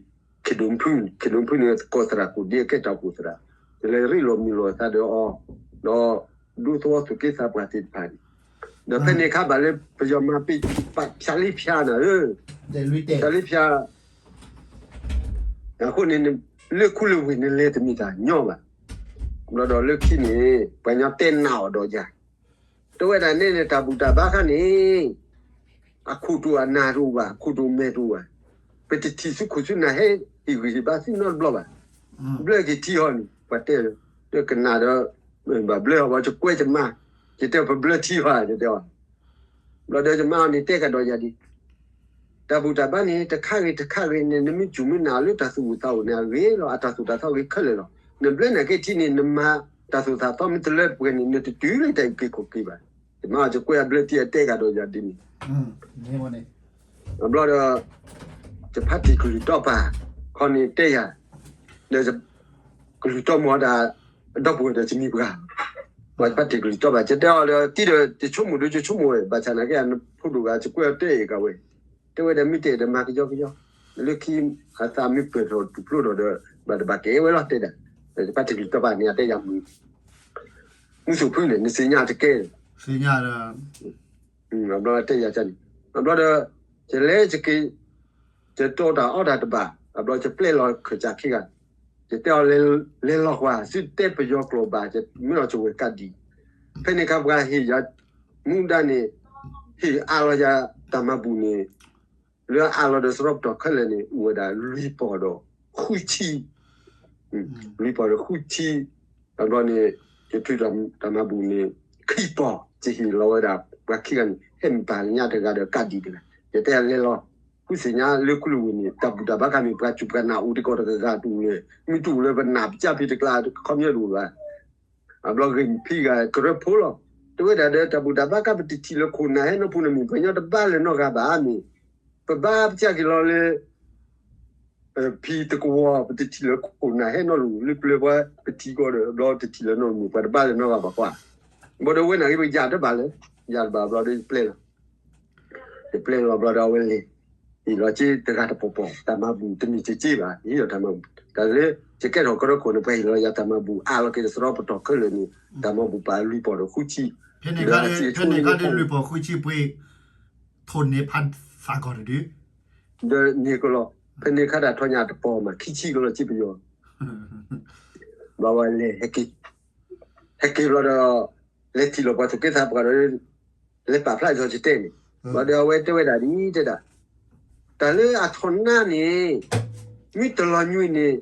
ခ့ဒိၣ်ဖု, ခ့ဒိၣ်ဖုန့ၣ် သကိးသရၣ်ကိၣ်ဒ့အကဲတၢ်အိၣ်ဖှိၣ်သရၣ်, ယလဲၤရ့လိာ်မုာ်လိာ်သးဒီးအီၤ, ဒီးဒူသဝီသူၣ်က့သးပှၢ်သ့ၣ်တဖၣ်န့ၣ်, ဒီးဖဲန့ၣ်အခါဘၣ်လၢပယီၤမၤပ့ၢ်ပာ်ဖၠးလံဖၠးနၤဧၢ, ဖၠးလံဖၠး အဃိန့ၣ် လၢခူလၢဝ့ၢ်နလဲၤတမ့ၢ်တၢ်ညီဘၣ်. ဘျီဒီးလၢခံန့ၣ် ပှၤညီတဲနးအီၤဒီးယၤ, တဲဝဲဒၣ်နဲန့ၣ် တၢ်ဘူၣ်တၢ်ဘါခါန့ၣ် အခိၣ်တိၣ်အနၢ်တအိၣ်ဘၣ်, အခိၣ်တိၣ်မဲာ်တအိၣ်ဘၣ်, ပတထံၣ်ဆူခိၣ်ဆူနၢ်ဟဲဟ့ၣ်ဂံၢ်ဟ့ၣ်ဘါဆူနီတဘျီဘၣ်. ဘျၢက့ၤထံဟီန့ၣ် ပှၤတဲလၢ တကနၣ်ဒီး ဘၣ်ဘျၢဟီဘၣ် ယကွဲးယမါ, ယတဲအီၤ ပဘျၢထံဟီဧါ ယတဲအီၤ. ဘျီဒီးယမါအီၤန့ၣ် တဲကဒီးယၤဒ် တၢ်ဘူၣ်တၢ်ဘါန့ၣ် တခါဂ့ၤတခါဂ့ၤန့ၣ် နမ့ၢ်စူၢ်မ့ၢ်နာ်လၢတၢ်သူၣ်အိၣ်သးအိၣ်န့ၣ် အဂ့ၤလီၤ, အတၢ်သိၣ်တၢ်သီဂ့ၤခဲလၢာ်လီၤ. နဘျၢနၤက့ထံန့ၣ် နမၤတၢ်သိၣ်တၢ်သီမ့ၢ်တလၢပှဲၤန့ၣ် နတတုၤလၢတၢ်အုၣ်က့ၤခီၣ်က့ၤဘၣ်. ယမါအီၤ ယကွဲးအဘျၢထံ အတဲကဒီးယၤဒ်န့ၣ်. ဘျီဒီး ယဖါတံၢ်ကလုၢ်တီပာ်ခီန့ၣ်တဲယၤ, ဒီး ကလုၢ်တီမီၤဒၣ် ဒီပုၢ်ဝဲၢ်ဒီးယမံၤပှၤ, ပှၤယဖါတံၢ်ကလုၢ်တီပာ် ယတဲအီၤဒီး တံၤဒီးယဆိကမိၣ်ဒီး ယဆိကမိၣ်ဝဲ ဘၣ်ဆၣ်နာ်က့ နဖိဒိၣ်ဂၤ ယကွဲးအီၤတဲအဲၣ်ကဝဲ, တဲဝဲဒၣ်မ့ၢ်တဲဒီးမၤကယီကယီ, လၢခံအသးမ့ၢ်ပၢၢ်ထီၣ်တူၢ်ဖျိထီၣ်ဒီး ဘၣ်တဘၣ်ကဲဝဲလီၤတဲဒၣ်, ယဖါတံၢ်ကလုၢ်တီပာ်န့ၣ်အတဲယၤမုၢ်, မုၢ်သူၣ်ဖုန့ၣ် နသ့ၣ်ညါတကဲ, ဘျီတဲယၤန့ၣ်, ဘျီဒီး ယလဲၤယက့ၤ ယတီတၢ်အီတၢ်တဘၣ်, အဘျီယပျဲလီၤခၢၣ်စးခံဂၤ, ယတဲအီၤ လဲၤလီၤကွၢ် သုတဲပယီၤကျိာ်ဘၣ်, မ့ၢ်လီၤစဝဲကးဒံး, ဖဲန့ၣ်အခါပှၤဟ့ၣ်ယၤ မူဒါန့ၣ် ဟ့ၣ်အးလီၤယၤတၢ်မၤဘူၣ်န့ၣ်, လၢအအးလီၤဒီးစရီပတီၢ်ခဲလၢာ်န့ၣ် အိၣ်ဝဲဒၣ်လွံၢ်ပီၢ်ဒီးဃုဆံ လွံၢ်ပီၢ်ဒီးဃုဆံ, အဘျီန့ၣ် ယထုးတၢ်မၤဘူၣ်န့ၣ် ခံပီၢ်, ယဟ့ၣ်လီၤဝဲဒၣ် ပှၤခံဂၤန့ၣ် ဟဲမ့ၢ်ပာ်လၢညါတဂၤဒီးကးဒံးတဂၤ, ယတဲလဲၤလီၤ, ဃုသ့ၣ်ညါလၢခူလၢဝ့ၢ်န့ၣ် တၢ်ဘူၣ်တၢ်ဘါခါမ့ၢ်ပှၤစူၢ်ပှၤနာ်အိၣ်တကီၢ်တဂၤဂၤတအိၣ်လၢၤ, မ့ၢ်တအိၣ်လၢပနာ်ပစၢ်ဖံးတကျါ ခီပညီတအိၣ်ဘၣ်. အဘျီဂ့ၢ်မံၤဖံဂၤကရၢဖိလီၤ, တဲဝဲဒၣ်ဒီးတၢ်ဘူၣ်တၢ်ဘါခါပတထံၣ်လၢခိၣ်နၢ်ဟဲနီၢ်ပူၤန့ၣ် မ့ၢ်ပှၤညီတဘါလၢၤနီတဂၤဘၣ်မ့ၢ်, ပဘါပစၢ်က့ၤလီၤလၢ ဖံးတကဝီၤ ပတထံၣ်လၢခိၣ်နၢ်ဟဲနီၢ်လူၤ လၢပျၢၤပှၤပထံကီၢ်ဒီး ဘျီတထံၣ်လၢနီၢ်မ့ၢ်ပှၤတဘါလၢၤနီတဂၤဘၣ်ကွၢ်, ဘျီဒီးဝဲနာ်က့ပယၤတဘၣ်လၢၤ, ယၤတဘၣ်ဘျီဒီးယပျဲလီၤ, ယပျဲလီၤဘျီဒီးအဝဲလဲၤ, ဟ့ၣ်လီၤက့တဂၤတပီၢ်ပီၢ် တၢ်မၤဘူၣ်တမ့ၢ်ကက့ဘၣ် ဟ့ၣ်လီၤတၢ်မၤဘူၣ် တၢ်လၢ ယကဲထီၣ်ကရၢခိၣ်န့ၣ် ပှၤဟ့ၣ်လီၤယၤတၢ်မၤဘူၣ်အါလီၤက့ၤစရီပတီၢ်ခဲလၢာ်န့ၣ် တၢ်မၤဘူၣ်ပာ်လွံၢ်ပီၢ်ဒီးဃုဆံ, ဖဲန့ၣ်ခါဒီးလွံၢ်ပီၢ်ဃုဆံပှ့ၤ ထိၣ်န့ၢ်ဖးသးကီၢ်တဒု ဒီးန့ၢ်ကလီၤ, ဖဲန့ၣ်ခါဒၣ်ထီၣ်ညါတပီၢ်မး ခံဆံကလီၤစ့ပယီၤ, ဘၣ်ဝဲလဲၤဟဲက့ၤ, ဟဲက့ၤဘျီဒီး လဲၤထံၣ်လီၤပှၤသူၣ်က့သးပှၢ်ဒီး လဲၤပာ်ဖျါထီၣ်ယတဲန့ၣ်, ဘျီဒီးအဝဲတဲဝဲဒၣ်ဒ်တဲဒၣ်, တၢ်လၢအထီၣ်နါန့ၣ် မ့ၢ်တလီၤညွံးန့ၣ်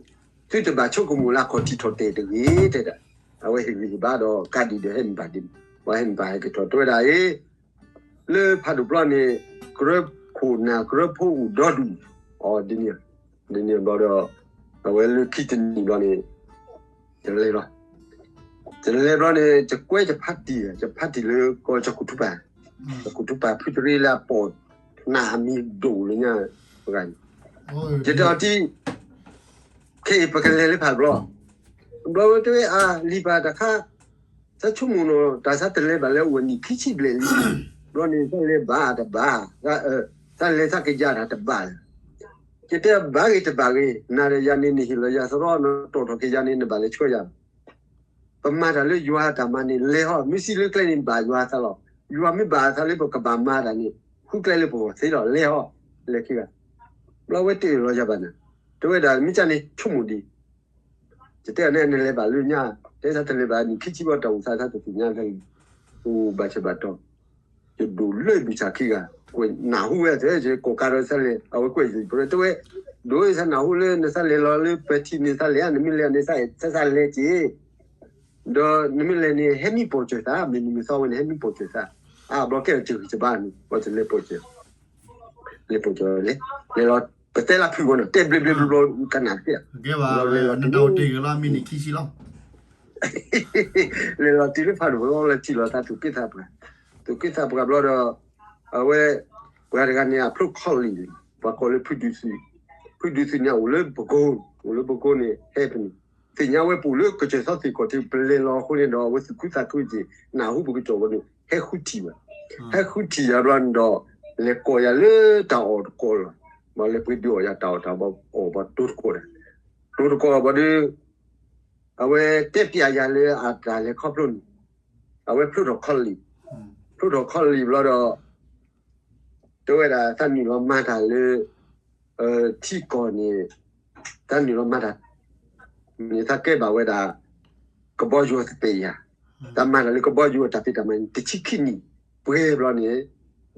သုတဘၣ်ဆိကမိၣ်လၢအခီၣ်ထံးထီၣ်တဲာ်တဂ့ၤတဲဒၣ်, အဝဲဟ့ၣ်ဂံၢ်ဟ့ၣ်ဘါဒီးကးဒံးဒီးဟဲမ့ၢ်ဘၣ်ဒ်န့ၣ်, ပှၤဟဲမ့ၢ်ဘၣ်ဟဲက့ၤထီၣ်တဲဝဲဒၣ်အံၤ လၢဖးဒိၣ်ပျီန့ၣ် ကရၢခိၣ်နၢ်ကရၢဖိအိၣ်ဒီဒူၣ်, အီၤဒ်န့ၣ်, ဒ်န့ၣ်ဘျီဒီး အဝဲလၢခံတနံၤဘျီန့ၣ် ယလဲၤလီၤ, ယလဲၤဘျီန့ၣ် ယကွဲယဖါတံၢ်, ယဖါတံၢ်လၢကီၢ်ကီၢ်ကူၣ်ထူပၢ်, ကီၢ်ကူၣ်ထူပၢ်ဖုတရ့လၢအပိာ်နၢ်အမံၤဒိၣ်လၢညါတဂၤန့ၣ်, ယတဲအီၤတံၢ် ခဲအံၤပကလဲၤလၢဖးဘျီ, ဘျီဝဲတဲဝဲအါ လံာ်ပာ်တခါ သးဆိကမိၣ်နီၤ တၢ်သးတလဲၤဘၣ်လၢအဝဲနံၣ်ခံဆံဘျဲၣ်လံ, ဘျီန့ၣ် သးလဲၤဘၣ်တဘၣ်, သးလဲၤသးကယၤတၢ်တဘၣ်လၢၤ, ယတဲဘၣ်ဂ့ၤတဘၣ်ဂ့ၤ နၤဒီးယၤန့ၣ် နဟ့ၣ်လီၤယၤသရီ နတီၣ်ထီၣ်က့ၤယၤန့ၣ် နဘၣ်လဲၤဆှၢယၤ ပမၤတၢ်လၢယွၤတၢ်မၤန့ၣ် လဲၤဟီ မ့ၢ်စံးလၢကျဲန့ၣ်ဘၣ်ယွၤသးလီၤ, ယွၤမ့ၢ်ဘၣ်အသးလၢပကဘၣ်မၤတၢ်န့ၣ် ဃုကျဲလၢပဂီၢ်သ့လီၤ လဲၤဟီ, လဲၤခံဂၤ, ဘျီဝဲတ့ၢ်လီၤယၤဘၣ်နၤ, တဲဝဲဒၣ်မ့ၢ်ကန့ၣ်ဆိကမိၣ်ဒံး, ယတဲအီၤန့ၣ် နလဲၤဘၣ်လၢညါ, တဲသးတလဲၤဘၣ်နံၣ်ခံဆံဘျီတၢ်အိၣ်သးသးတသ့ၣ်ညါလဲၣ်, အိၣ်ဘၣ်ဆၣ်ဘၣ်တီၢ်, ယဒိၣ် လၢၢ်ဘံၣ်ဆၣ်ခံဂၤ ကွဲးနၢ်ဟူဝဲ တဲဝဲ ကိးကါဒီးသးလဲၤ အဝဲကွဲးယံၤပရၢ တဲဝဲ ဒိးသးနၢ်ဟူလၢနသးလဲၤလီၤလၢပထံန့ၣ် သးလဲၤဧါ နမ့ၢ်လဲၤန့ၣ် သးလဲၤက့ၤ ဒီးနမ့ၢ်လဲၤန့ၣ် ဟဲမံပိာ်စၢၤသး မ့ၢ်နမ့ၢ်သီဝဲန့ၣ် ဟဲမံပိာ်စၢၤသး အဘျီကဲအီၤစၢၤဂံၢ်စၢၤဘါန့ၣ် ပှၤတလဲၤပိာ်စၢၤ လဲၤပိာ်စၢၤလဲၤ လဲၤလီၤ ပတဲလၢဖုၣ်ဝဲနီၤ တဲဘျ့ဘျ့ဘျ့ဘျ့ ကနၣ်တက့ၢ် ဘျီလဲၤလီၤ လဲၤလီၤတုၤလၢဖးဒိၣ်လီၤ လဲၤထံၣ်လီၤသးသူၣ်က့သးပှၢ် သူၣ်က့သးပှၢ်ဘျီဒီး အဝဲ ပှၤတဂၤန့ၣ် အဖျိခီၣ်လံာ် ပှၤကိးလၢဖုဒုးသုး ဖုဒုးသုးန့ၣ် အိၣ်လၢပကိ အိၣ်လၢပကိန့ၣ် ဟဲဖဲန့ၣ် သ့ၣ်ညါဝဲပအိၣ်လၢကစၢၢ်သီသ့ၣ်ကီး တုၤပလဲၤလီၤအဃိန့ၣ်ဒီး အဝဲသူၣ်ခုသးခုက့ၤ နၢ်ဟူပကစီၣ်ဝဲန့ၣ် ဟဲဃုထံၣ်ဝဲ ဟဲဃုထံၣ်ယၤဘျီန့ၣ်ဒီး လဲၤကိးယၤလၢတၢ်အီၣ်တကိးလီၤ ဘၣ်လဲၤပှ့ၤဒုးအီၣ်ယၤတၢ်အီၣ်တၢ်ဘၣ်အီၣ်ဘၣ်တိၢ်တကိးဒီး တိၢ်တကိးဘၣ်ဒီး အဝဲတဲပျးယၤလၢအတၢ်လဲၤခီဖျိန့ၣ် အဝဲဖျိထီၣ်ခီၣ်လံာ် ဖျိထီၣ်ခီၣ်လံာ်ဘျီဒီး တဲဝဲဒၣ်သးနုာ်လီၤမၤတၢ်လၢ ထံကီၢ်န့ၣ် သးနုာ်လီၤမၤတၢ် န့ၣ်သးကဲဘၣ်ဝဲဒၣ် ကဘီယူၤသပ့းယၤ တၢ်မၤတၢ်လၢကဘီယူၤအတၢ်ဖံးတၢ်မၤန့ၣ် တဆံခံနံၣ် ပှဲၤဘျီန့ၣ်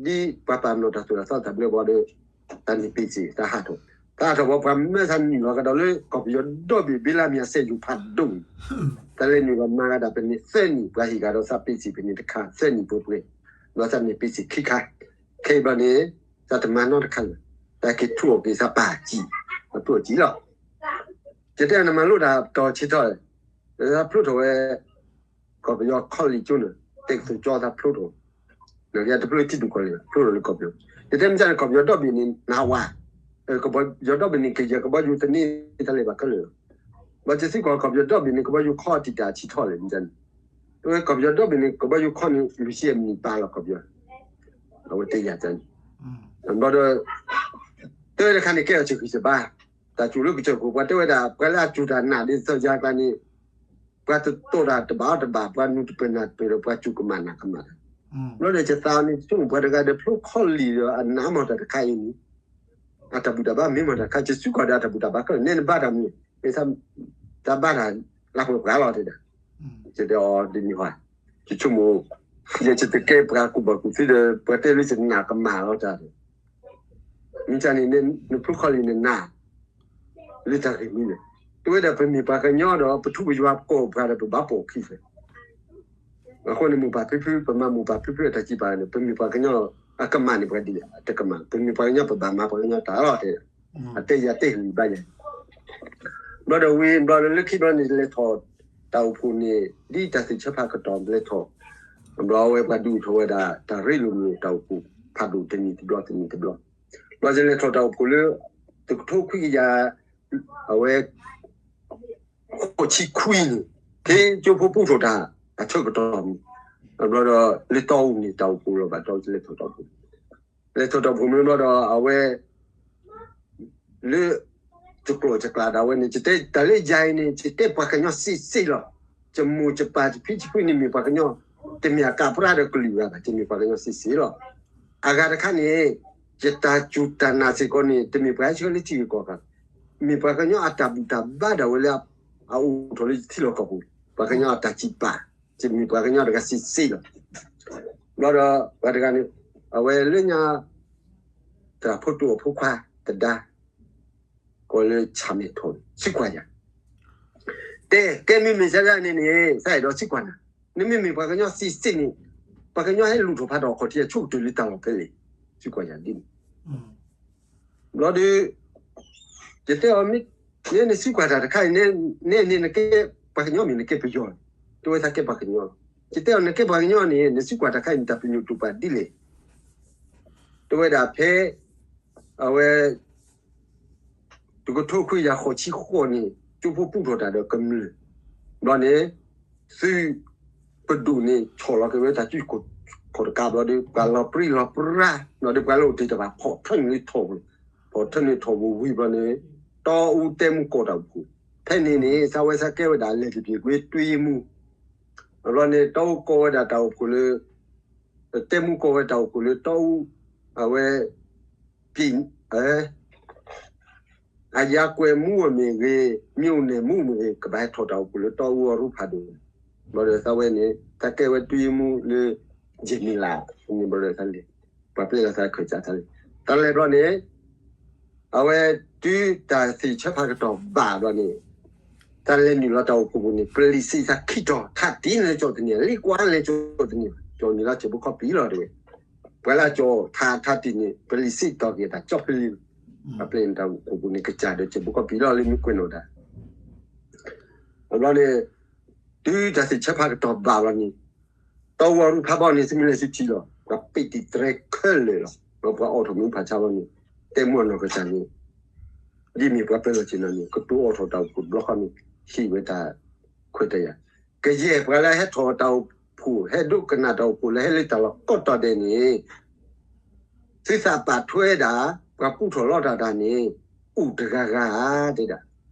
ဒ်ပှၤပာ်ပနီၣ်တၢ်သိၣ်တၢ်သီတၢ်ဘျၢဘျီဒီး တၢ်န့ၣ်ပ့စ့ၣ် တၢ်ဟးထီၣ် တၢ်ဟးထီၣ်ဘၣ် ပှၤမၢသးနုာ်လီၤကဒီးလၢ ကီၢ်ပယီၤဒီဘ့ၣ် ဘ့လၣ်မ့ၢ်အစဲးယူၤဖးဒိၣ်န့ၣ် တၢ်လဲၤနုာ်လီၤမၤကဒီးပနံၣ်သၢနံၣ် ပှၤဟ့ၣ်ကဒီးသးပ့စ့ၣ်ပနံၣ်တခါ သၢနံၣ်ပှဲၤပှဲၤ ဒီးသးန့ၣ်ပ့စ့ၣ်ခံခါ ခဲအံၤဘျီန့ၣ် သးတမၤနီတခါလၢၤ သးက့ၤထူအီၣ်က့ၤသးပၢ်စံၣ် အထူအီၣ်စံၣ်လီၤ ယတဲနမၤလိတၢ်တီၤဆံးထီၣ် သးဖျိထီၣ်ဝဲ ကီၢ်ပယီၤခီၣ်လံာ်ကၠိန့ၣ် တဲကသိၣ်ကၠီသးဖျိထီၣ် နကတဖျိထံဒူၣ်ကီၢ်လံာ် ဖျိထီၣ်လၢကီၢ်ပယီၤ ယတဲမ့ၢ်န့ၣ် ကီၢ်ပယီၤဒီဘ့ၣ်န့ၣ် နဝၤ ကီၢ်ပယီၤဒီဘ့ၣ်န့ၣ် ကယဲၢ်ကဘီယူၤတန့ၢ်တၢ်လဲၤဘၣ်ခဲလၢာ် ဘၣ်တသံကွၢ်ကီၢ်ပယီၤဒီဘ့ၣ်န့ၣ် ကဘီယူၤခီတံာ်တၢ်ဆံးထီၣ်လဲၣ် မ့ၢ်န့ၣ် ဝဲကီၢ်ပယီၤဒီဘ့ၣ်န့ၣ် ကဘီယူၤခီန့ၣ် လွံၢ်ဆံအမံးနံးပာ်လီၤကီၢ်ပယီၤ အဝဲတဲယၤန့ၣ် ဘျီဒီး တဲဝဲတခါန့ၣ် ကဲအီၤစၢၤဂံၢ်စၢၤဘါ တၢ်စူၤလၢကစၢၢ်ခိၣ် ပှၤတဲဝဲဒၣ် ပှၤလၢအစူၤတၢ်နာ်ဒ်သိးယၤကျါန့ၣ် ပှၤတတိၢ်တၢ်တဘၣ်အီၤတဘၣ် ပှၤနုာ်တပၢၢ်နၢ်တပၢၢ်ဒီး ပှၤစူၤကမၣ်နာ်ကမၣ်တၢ် ဘျီဒီးယသးန့ၣ် ဆိကမိၣ်ပှၤတဂၤဒီးဖျိခီၣ်လံာ်ဒီး အနာ်မ့ၢ်တၢ်တခါအံၤန့ၣ် အတၢ်ဘူၣ်တၢ်ဘါမ့ၢ်မ့ၢ်တၢ်တခါ ယစူးကီၢ်ဒီးအတၢ်ဘူၣ်တၢ်ဘါခဲလၢာ် နဲနဘါတၢ်မနုၤ မ့ၢ်တၢ်ဘါတၢ်လၢပှဲၤပှဲၤလီၤတဲဒၣ် ယတဲအီၤဒ်န့ၣ်ဟီ ယဆိကမိၣ် ယတကဲပှၤကူၣ်ဘၣ်ကူၣ်သ့ဒီး ပှၤတဲလၢယနာ်ကမၣ်လီၤတၢ် မ့ၢ်န့ၣ် နဖျိခီၣ်လံာ်နနာ် လၢတၢ်ဂ့ၢ်မနုၤလဲၣ် တဲဝဲဒၣ်ပမ့ၢ်ပှၤကညီဒီး ပထူပယွၤပကိးပှၤဒီးပဘၣ်ပိာ်ခံဖဲ အဃိန့ၣ်မိၢ်ပၢ်ဖံဖု ပမၤမိၢ်ပၢ်ဖံဖုအတၢ်စံးပာ်န့ၣ် ပမ့ၢ်ပှၤကညီ အကမၣ်န့ၣ်ပှၤဒ်လဲၣ် အတကမၣ် ပမ့ၢ်ပှၤကညီပဘၣ်မၤပှၤကညီတၢ်လီၤတဲ အတဲယၤတဲဂံၢ်ဘါယၤ ဘျီဒီးဝံၤ ဘျီဒီးလၢခံဘျီန့ၣ် လဲၤထီၣ်တၢ်အိၣ်ဖှိၣ်န့ၣ် ဒ်တၢ်သ့ၣ်ဆၢဖးကတီၢ်လဲၤထီၣ် ဘျီအဝဲပှၤဒုးအိၣ်ထီၣ်ဝဲဒၣ် တၢ်ရ့လိာ်မုာ်တၢ်အိၣ်ဖှိၣ်ဖးဒိၣ်တနံၣ်တဘျီတနံၣ်တဘျီ ဘျီယလဲၤထီၣ်တၢ်အိၣ်ဖှိၣ်လၢ တကထိခွံကယၤ အဝဲ ဃိးဆံခွံန့ၣ် ဖဲကၠိဖိပူထီၣ်တၢ် အဆၢကတီၢ်မ့ၢ် ဘျီဒီး လၢတီအူန့ၣ် တၢ်အိၣ်ဖှိၣ်လီၤဘၣ် တီအူလဲၤထီၣ်တၢ်အိၣ်ဖှိၣ် လဲၤထီၣ်တၢ်အိၣ်ဖှိၣ်မ့ၢ်ဘျီဒီး အဝဲ လၢ ယကျိာ်ယကျးဒၣ်ဝဲန့ၣ် ယတဲတၢ်လၢယၤအံၤန့ၣ် ယတဲပှၤကညီစ့စ့လီၤ. ယမိၢ်ယပၢ်ယဖံယဖုန့ၣ်မ့ၢ်ပှၤကညီ တမ့ၢ်အကါပြၢ်ဒီးကလုာ်ဂၤဘၣ် ယမ့ၢ်ပှၤကညီစ့စ့လီၤ. အဂၤတခါန့ၣ် ယတၢ်စူၢ်တၢ်နာ်စ့ၢ်ကီးန့ၣ် တမ့ၢ်ပှၤဟဲဆှၢလၢထံဂၤကီၢ်ဂၤ မ့ၢ်ပှၤကညီအတၢ်ဘူၣ်တၢ်ဘါဒၣ်ဝဲလၢ အအိၣ်ထီၣ်လၢယထံလီၢ်ကီၢ်ပူၤ ပှၤကညီအတၢ်စံးပာ် ယမ့ၢ်ပှၤကညီတဂၤစ့စ့လီၤ. ဘျီဒီး ပှၤတဂၤန့ၣ် အဝဲလၢညါ သရၣ်ဖိတိၢ်အဖိခွါသဒါ ကိးလၢဆၣ်မဲာ်ထီၣ် စံးကွၢ်ယၤ တဲ ကဲမ့မ့ၢ်စ့ၢ်ကီးန့ၣ်န့ၣ် သးအဲၣ်ဒိးစံးကွၢ်နၤ နမ့မ့ၢ်ပှၤကညီစ့စ့န့ၣ် ပှၤကညီဟဲလူၤထီၣ်ဖးထီၣ်အခီၣ်ထံးအဆိကတၢၢ်လၢတၢ်လီၢ်ဖဲလဲၣ် စံးကွၢ်ယၤဒ်န့ၣ် ဘျီဒီး ယတဲအီၤ မ့ၢ်နစံးကွၢ်တၢ်တခါအံၤ နဲန့ၣ်နကဲ ပှၤကညီမ့ၢ်နကဲပယီၤန့ၣ် တဲဝဲသးကဲပှၤကညီ ယတဲအီၤနကဲပှၤကညီန့ၣ် နစံးကွၢ်တၢ်တခါအံၤ နတၢ်ပညိၣ်တူၢ်ပာ်ဒ်လဲၣ် တဲဝဲဒၣ်ဖဲ အဝဲ တကထိခွံကယၤဃိးဆံဃိးန့ၣ် ကၠိဖိပူထီၣ်တၢ်ဒီးကမျၢၢ် ဘျီန့ၣ် သုးပဒိၣ်န့ၣ် ဆီၣ်လီၤက့ၤဝဲတၢ်စုကီၢ်တကးဘျီဒီး ပှၤလီၤပြံလီၤပြါ ဘျီဒီးပှၤလၢအိၣ်တ့ၢ်တၢ်ဘၣ် ဖီၣ်ထၢနုာ်လၢထီၣ်ပူၤ ဖီၣ်ထၢနုာ်ထီၣ်ပူၤဝံၤဘျီန့ၣ် တီအူတဲမူကီၢ်တၢ်အိၣ်ဖှိၣ် ဖဲန့ၣ်န့ၣ် သးဝဲသးကဲဝဲဒၣ်လဲၤတပျ့ၤကွ့ တွံမူ ဘျီန့ၣ် တီအူကီဝဲဒၣ်တၢ်အိၣ်ဖှိၣ်လၢ တဲမူကီဝဲတၢ်အိၣ်ဖှိၣ်လၢတီအူ အဝဲ ပြည် အဲ အရပ်ကွက်မှူးမ့ၢ်ဂ့ၤ မြို့နယ်မှူးမ့ၢ်ဂ့ၤ ကဘၣ်ဟဲထီၣ်တၢ်အိၣ်ဖှိၣ်လၢတီအူအရူဖးဒိၣ် ဘျီဒီးသးဝဲန့ၣ် သးကဲဝဲတွံမူလၢ ယမံၤလး န့ၣ်ဘျီဒီး ပှၤပျဲလီၤသးခၢၣ်စးတၢ်လဲၤ, တၢ်လဲၤဘျီန့ၣ် အဝဲတုၤတၢ်သ့ၣ်ဆၢဖးကတီၢ်ဘၣ်ဘျီန့ၣ် တၢ်လဲၤနုာ်လီၤတၢ်အိၣ်ဖှိၣ်ပူၤန့ၣ် ပလံးစ့းသးခံတီၤ ထးတံၢ်န့ၣ်လၢကၠီၣ်တနံၤ လံကွၢ်လဲၤကၠီၣ်တနံၤ ကၠီၣ်နုာ်လီၤစဲးဘိခီပံၤလီၤတဲဝဲ, ပှၤလၢအကၠီၣ်ထးထးတံၢ်န့ၣ် ပလံးစ့းတီၤက့ၤတၢ်ကၠီၣ်ဖဲလံ, အပျဲန့ၣ်တၢ်အိၣ်ဖှိၣ်ပူၤန့ၣ် ကစၢ်ဒီးစဲးဘိခီပံၤလီၤလၢမ့ၢ်ကွဲးနီၣ်တၢ် အဘျီန့ၣ် တုၤတၢ်သ့ၣ်ဆၢဖးကတီၢ်ဘၣ်လီၤန့ၣ် တၢ်ဝီၤရူၢ်ဖးဘီန့ၣ် သုမ့ၢ်လဲၤဆူထံလီၤ ပှၤပ့းတံၢ်တြဲခဲလၢာ်လီၤ. ဒီးပှၤအိးထီၣ်မူဖးဆါလီၤန့ၣ် တဲမူအနီၢ်ကစၢ်န့ၣ် ဒ်မ့ၢ်ပှၤပၢလီၤဆ့ၣ်နီၤန့ၣ် ကတိၤအိးထီၣ်တၢ်အိၣ်ဖှိၣ်တဘျီဃီန့ၣ် ဟ့ၣ်ဝဲတၢ်ခွဲးတၢ်ယာ်, ကယဲၢ်ပှၤလၢဟဲထီၣ်တၢ်အိၣ်ဖှိၣ် ဟဲဒိကနၣ်တၢ်အိၣ်ဖှိၣ်လၢဟဲလၢတၢ်လီၢ်ကိးတီၤဒဲးန့ၣ် သုသးပာ်ထွဲဒၣ် ပှၤပူထီၣ်လီၤတၢ်တၢ်န့ၣ် အိၣ်တဂၤဂၤတဲဒၣ်,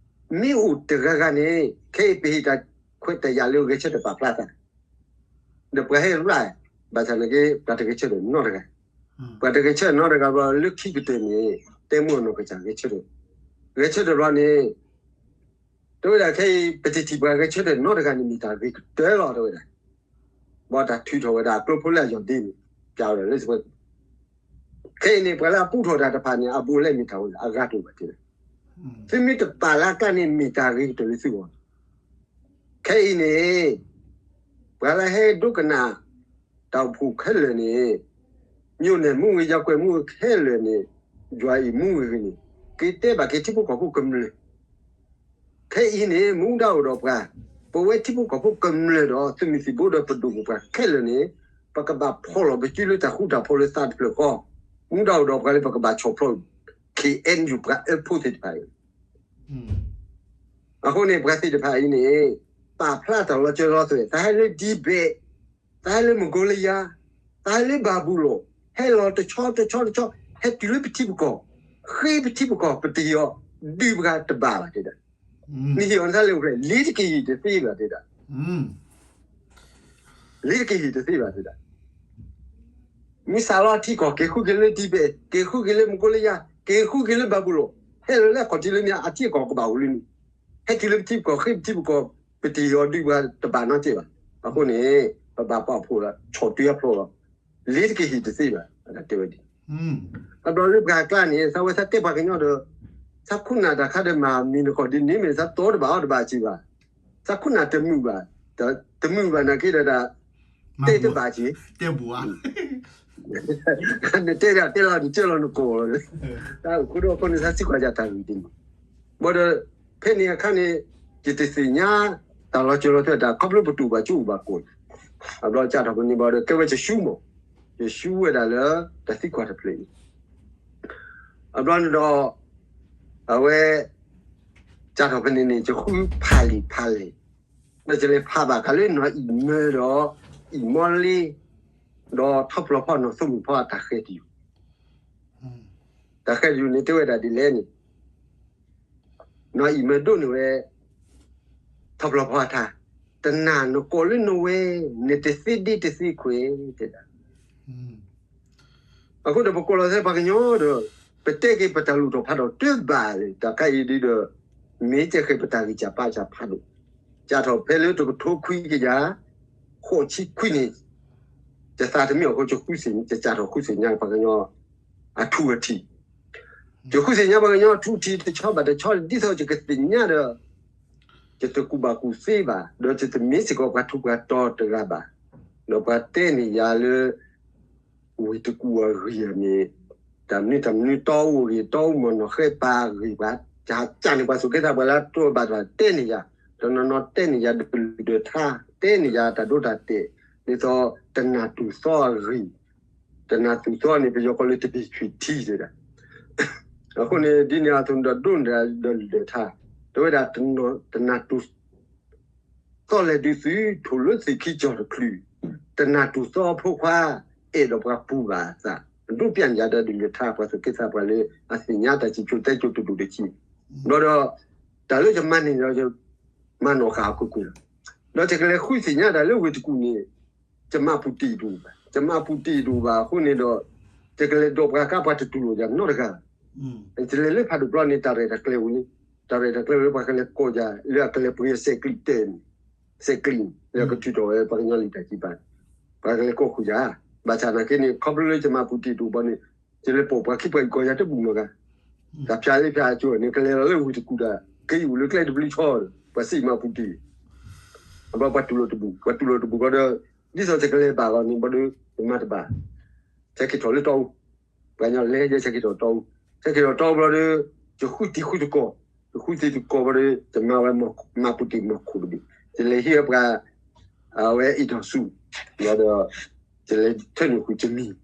မ့ၢ်အိၣ်တဂၤဂၤန့ၣ် ခဲအံၤပဟ့ၣ်တၢ်ခွဲးတၢ်ယာ်လၢဂဲၤဆၢထၢၣ်ပာ်ဖျါသး ဒီးပှၤဟဲရၢၣ်, ဘၣ်ဆၣ်နာ်က့ ပှၤတဂဲၤဆၢထၢၣ်နီတဂၤ, ပှၤတဂဲၤဆၢထၢၣ်နီတဂၤဘျီလၢခံကတၢၢ်န့ၣ် တဲမူအနီၢ်ကစၢ်ဂဲၤဆၢထၢၣ်, ဂဲၤဆၢထၢၣ်ဘျီန့ၣ် တဲဝဲဒၣ်ခဲအံၤ ပတထံၣ်ပှၤဂဲၤဆၢထၢၣ်နီတဂၤန့ၣ် မ့ၢ်တၢ်ဂ့ၤကတၢၢ်လီၤတဲဝဲဒၣ်, ဘၣ်တၢ်ထုးထီၣ်ဝဲဒၣ်အကျိဖိလၢအယီၢ်ဒ့န့ၣ် ပျးဝဲဒၣ်လၢ ခဲအံၤန့ၣ် ပှၤလၢအပူထီၣ်တၢ်တဖၣ်န့ၣ် အဘူးအလဲမ့ၢ်တၢ်ဝဲဒၣ် အဂၤတအိၣ်ဘၣ်တဲဝဲ, သုမ့ၢ်တပာ်လၢအကျါန့ၣ် မ့ၢ်တၢ်ဂ့ၤကတၢၢ်လၢသုဂီၢ်, ခဲအံၤန့ၣ် ပှၤလၢဟဲဒိကနၣ် တၢ်အိၣ်ဖှိၣ်ခဲလၢာ်န့ၣ် မိၢ်န့ၣ်မူဝ့ၤ ယၤကွဲးမူဝ့ၤခဲလၢာ်န့ၣ် ယွၤအံၤမူဝ့ၤဂ့ၤန့ၣ် က့ၤတဲဘၣ်က့ၤထံဖိကီၢ်ဖိကမျၢၢ်, ခဲအံၤန့ၣ် မူဒါအိၣ်ဒီးပှၤ, ပဝဲထံဖိကီၢ်ဖိကမျၢၢ်ဒီး သုးမုၢ်သံၣ်ဘိဒီးပဒိၣ်ပပှၢ်ခဲလၢာ်န့ၣ် ပကဘၣ်ဖီၣ်လီၤပစုလၢတၢ်ဃူတၢ်ဖိးလၢသးတဖျၢၣ်ဃီ, မူဒါအိၣ်ဒီးပှၤလၢပကဘၣ်ဆီၣ်ဖျိး ခ့ၣ်အဲၣ်ယူၣ် ပှၤအၢဖိသ့ၣ်တဖၣ်အံၤ အဃိန့ၣ် ပှၤသ့ၣ်တဖၣ်အံၤန့ၣ် ပာ်ဖျါတၢ်လီၤစၢၤလီၤသွဲၣ် တၢ်ဟဲလၢဒံဘဲၣ်, တၢ်ဟဲလၢမကီလယါ, တၢ်ဟဲလၢဘၤဘူလိၣ်, ဟဲလီၤတဆီတဆီတဆီ, ဟဲတုၤလၢပထံပကီၢ်, ဃ့ပထံပကီၢ် ပတဟ့ၣ်အီၤဒုးပှၤတဘၣ်ဘၣ်တဲဒၣ်, နဟ့ၣ်အီၤနသးလဲၤအိၣ်ဖျဲၣ် လ့ၤတကဟ့ၣ်တသ့ဘၣ်တဲဒၣ် လ့ၤတကဟ့ၣ်တသ့ဘၣ်တဲဒၣ်, မ့ၢ်စးလီၤထံကီၢ် က့ၤဃုက့ၤလၢဒံဘဲၣ်, က့ၤဃုက့ၤလၢမကီလယါ, က့ၤဃုက့ၤလၢဘၤဘူလိၣ်, ဟဲလီၤလၢအခီၣ်ထံးလၢန့ၣ် အထံအကီၢ်ကဘၣ်အိၣ်လၢန့ၣ်, ဟဲတုၤလၢပထံပကီၢ် ဃ့ပထံပကီၢ် ပတဟ့ၣ်အီၤဒုးပှၤတဘၣ်နီတစဲးဘၣ်. အဃိန့ၣ် ပဘၣ်ပာ်ဖှိၣ်လီၤ ဆီၣ်ထွဲအဖျိလီၤ, လ့ၤတကဟ့ၣ်တသ့ဘၣ် တဲဝဲဒ် အဘျီလၢပှၤကျါန့ၣ် သးဝဲသးတဲပှၤကညီဒီး သးခိၣ်နၢ်တၢ်ခါဒီးမၤမံၤနခီၣ်ဒ်န့ၣ်မ့ၢ် သးတီတဘၣ်အီၣ်တဘၣ်စံးဘၣ်, သးခိၣ်နၢ်တမုာ်ဘၣ်, တမုာ်ဘၣ်နာ်က့ဒီး တဲတဘၣ်စံး တဲဘူၣ်ဧါ, နတဲဒၣ်တဲလီၤနကၢလီၤနကိာ်လီၤ, တၢ်အိၣ်ခိၣ်ဒီးအဃိန့ၣ် သးစံးကွၢ်ယၤတၢ်ဂ့ၢ်ဒ်န့ၣ်, ဘၣ်ဒီး ဖဲန့ၣ်အခါန့ၣ် ယတသ့ၣ်ညါ တၢ်လီၤစၢၤလီၤသွဲၣ်တၢ် ခီဖျိပတူၢ်ဘၣ်ကၠိအိၣ်ဘၣ်ကိးန့ၣ်, အဘျီကၢ်ထီၣ်ပန့ၣ်ဘၣ်ဒီး ကဲဝဲယရှုံးမး, ယရှုံးဝဲဒၣ်လၢ တၢ်သံကွၢ်တဖျၢၣ်အံၤ အဘျီန့ၣ်ဒီး အဝဲ ကၢ်ထီၣ်ပန့ၣ်န့ၣ် ယဃုဖးလံာ်ဖးလဲၢ်, ဒီးယလဲၤဖးဘၣ်ဃးလၢနီၢ်အံၣ်မၢဒီး အံၣ်မီလ့ ဒီးထီၣ်ပျီဖီနီၢ်သိမုၣ်ဖီအတၢ်ဃဲၤတယုၢ်, တၢ်ဃဲၤတယုၢ်န့ၣ်တဲဝဲဒၣ်ဒ်လဲၣ်န့ၣ် နီၢ်အံၣ်မၢဒိးန့ၢ်ဝဲ ထီၣ်ပျီဖီအထါ, တနာ်နကိးလၢနဝဲ, နတသ့ဒ့တသ့ခွဲး တဲဒၣ် အဃိဒီးပကိးလီၤသဲပှၤကညီဒီး ပတဲက့ၤပတၢ်လူၤထီၣ်ဖးထီၣ်တဘၣ်လၢ တၢ်ခါအံၤဒ်ဒီး မ့ၢ်တဲဃဲၤပတၢ်ဂံၢ်စၢ်ဘါစၢ်ဖးဒိၣ်, ကၢ်ထီၣ်ဖဲလၢတကထိခွံကယၤ ဃိးဆံခွံန့ၣ် ယသးတမံအဃိ ယဃုသ့ၣ်ညါ ယကၢ်ထီၣ်ဃုသ့ၣ်ညါပှၤကညီအထူအထံး, ယဃုသ့ၣ်ညါပှၤကညီအထူအထံးတဆီဘၣ်တဆီ ဒ်သိးယကသ့ၣ်ညါဒီး ယတကူၣ်ဘၣ်ကူၣ်သ့ဘၣ်, ဒီးယတမ့ၢ်စ့ၢ်ကီးပှၤထူးပှၤတီၤတဂၤဘၣ်, ဒီးပှၤတဲန့ၢ်ယၤလၢ ဝ့ၢ်တကူၣ်အဂ့ၢ်န့ၣ် တၢ်မနုၤတၢ်မနုၤတီအူအဂ့ၢ် တီအူမီၢ်နီၢ်ဃဲပၤအဂ့ၢ် ပှၤကၢ်န့ၢ်ပှၤသူၣ်က့သးပှၢ်လၢအတိဘၣ်တဖၣ်တဲန့ၢ်ယၤ, တနီၤနီၤတဲန့ၢ်ယၤဒီးလုၢ်ဒီးထါ, တဲန့ၢ်ယၤတၢ်ဒိတၢ်တဲာ်, ဒ်သိးတနၢ်တူၢ်သီအဂ့ၢ်, တနၢ်တူၢ်သီန့ၣ် ပယီၤကိးလၢတဘံၣ်ဆွံၣ်ထံတဲဒၣ် အဃိန့ၣ် ဒ်န့ၣ်အသိးန့ၣ်ဒီးဒိၣ်န့ၢ်ဒီးလုၢ်ဒီးထါ, တဲဝဲဒၣ်တနၢ်တူၢ် သီလဲၤဒုးသုး ထိၣ်လၢသ့ၣ်ခံကၠီၣ်တချုး, တနၢ်တူၢ်သီအဖိခွါ အဲၣ်ဒိးပှၤပူၤဘၣ်အသး, ဒိးပျၢ်န့ၢ်ယၤဒီးဒုးလၢထါ ပှၤသူၣ်က့သးပှၢ်လၢအသ့ၣ်ညါတၢ်စံၣ်စိၤတဲစိၤတဒူၣ်တဆံး, ဘျီဒီး တၢ်လၢယမၤန့ၢ်ဒီး ယမၤနီၣ်ဃာ်အခိၣ်ကွံာ်လီၤ, ဒီးယကလဲၤဃုသ့ၣ်ညါတၢ်လၢဝ့ၢ်တကူၣ်န့ၣ် ယမၤပူၤတ့ၢ်တအိၣ်ဘၣ်, ယမၤပူၤတ့ၢ်တအိၣ်ဘၣ်အဃိန့ၣ်ဒီး ယကလဲၤဒိးပှၤကါပှၤတတူၢ်လိာ်ယၤနီတဂၤဘၣ်, ယလဲၤလၢဖးဒိၣ်ပျီန့ၣ် တၢ်ရဲၣ်တၢ်ကျဲၤအိၣ်လံ, တၢ်ရဲၣ်တၢ်ကျဲၤအိၣ်လၢပှၤကလဲၤကိးယၤ လၢအကလဲၤပှ့ၤအစဲးကျံးတဲာ်န့ၣ်, စဲးကျံးန့ၣ် လၢအကထုးထီၣ်ဝဲပှၤကညီလံာ်တၢ်စံးပာ်န့ၣ် ပှၤကလဲၤကိးဃုာ်ယၤ, ဘၣ်ဆၣ်နာ်က့န့ၣ် ခီဖျိလၢယမၤပူၤတ့ၢ်တအိၣ်ဘၣ်န့ၣ် ယလဲၤပိာ်ပှၤခံပှၤအံၤကိးယၤတဘူၣ်မးဂၤ, တၢ်ဖၠးလၢဖၠးအကၠိန့ၣ် ကလဲၤလီၤလၢဝ့ၢ်တကူၣ်ဒီး ကယူၢ်လၢကျဲတဘျုးဆီ, ပှၤစံးမၤပူၤတ့ၢ်, အဘျီပှၤတူၢ်လိာ်တဘူၣ်, ပှၤတူၢ်လိာ်တဘူၣ်ဘျီဒီး ဒ်သိးယကလဲၤဘၣ်လီၤန့ၣ်ဘျီဒီး ယမၤတဘၣ်, ဆဲးက့ၤထီၣ်လၢတီအူ, ပှၤကညီလဲၤယဆဲးက့ၤထီၣ်တီအူ, ဆဲးက့ၤထီၣ်တီအူဘျီဒီး ယဃုသံၣ်ဃုသကိး, ယဃုသံၣ်ဃုသကိးဘျီဒီး ယမၤဝဲမၤပူၤတ့ၢ်မီၤခိၣ်တဘ့ၣ်, ယလဲၤဟံးဝဲပှၤ အဝဲအ့ၣ်ထီၣ်ဆူၣ်, ဘျီဒီး ယလဲၤထၢနုာ်ဃုာ်ယမံၤ,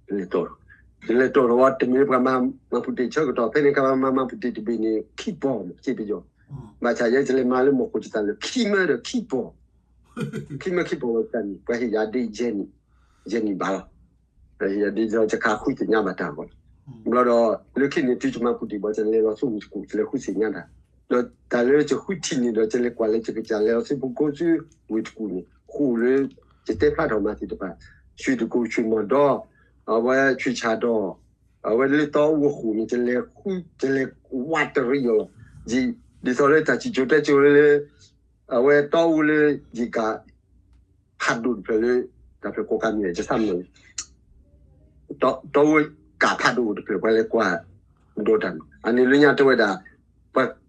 ယလဲၤတီၢ်, ယလဲၤတီၢ်ထီၣ်ဝဲ တမ့ၢ်လၢပှၤမၤ မၤပူၤတ့ၢ်ဆၢကတီၢ် ဖဲန့ၣ်အခါ ပှၤမၤမၤပူၤတ့ၢ်တဘ့ၣ်န့ၣ် ခံပီၤ စ့ပယီၤ, ဘၣ်ဆၣ်ယဲယလဲၤမၤလၢမီၤခိၣ်တသးလၢ ခံမၢဒီးခံပီၤ, ခံမၢခံပီၤဝဲတသးန့ၣ် ပှၤဟ့ၣ်ယၤဒ့ယဲၢ်နံၣ်, ယဲၢ်နံၣ်ဘၣ်လီၤ. ယဒ့ယဲၢ်ယခါဃုသ့ၣ်ညါဘၣ်တၢ်အဂီၢ်, ဘျီဒီး လၢခံန့ၣ်တုၤယမၤပူၤတ့ၢ်ဘၣ် ယလဲၤလီၤဆူဝ့ၢ်တကူၣ် ယလဲၤဃုသ့ၣ်ညါတၢ်, ဒီးတၢ်လၢယဃုထံၣ်န့ၣ်ဒီး ယလဲၤကွၢ်လၢယကစၢ်လဲၤလီၤဆူပကိးဆူဝ့ၢ်တကူၣ်န့ၣ် ဃိာ်လၢ ယတဲဖျါထီၣ်မၤသ့ၣ်တဖၣ်, ဆွံတကူၣ် ဆွံမီၤဒီး အဝဲဆွံဆၣ်ဒီး အဝဲလၢတီအူအဃိာ်န့ၣ် ယလဲၤဃု ယလဲၤဝးတရံးအီၤလီၤ. ဒ်သိးလၢတၢ်စံၣ်စိၤတဲစိၤလၢ အဝဲတီအူလၢ ယကး ဖးဒိၣ်တဖျၢၣ်လၢ တၢ်ဖျၢၣ်ကိးကးမံၤ ယသးမုာ်လီၤ, တီအူကးဖးဒိၣ်တဖျၢၣ် ပှၤလဲၤကွၢ်ဒိတၢ်မး အန့ၣ်လၢညါတဲဝဲဒၣ်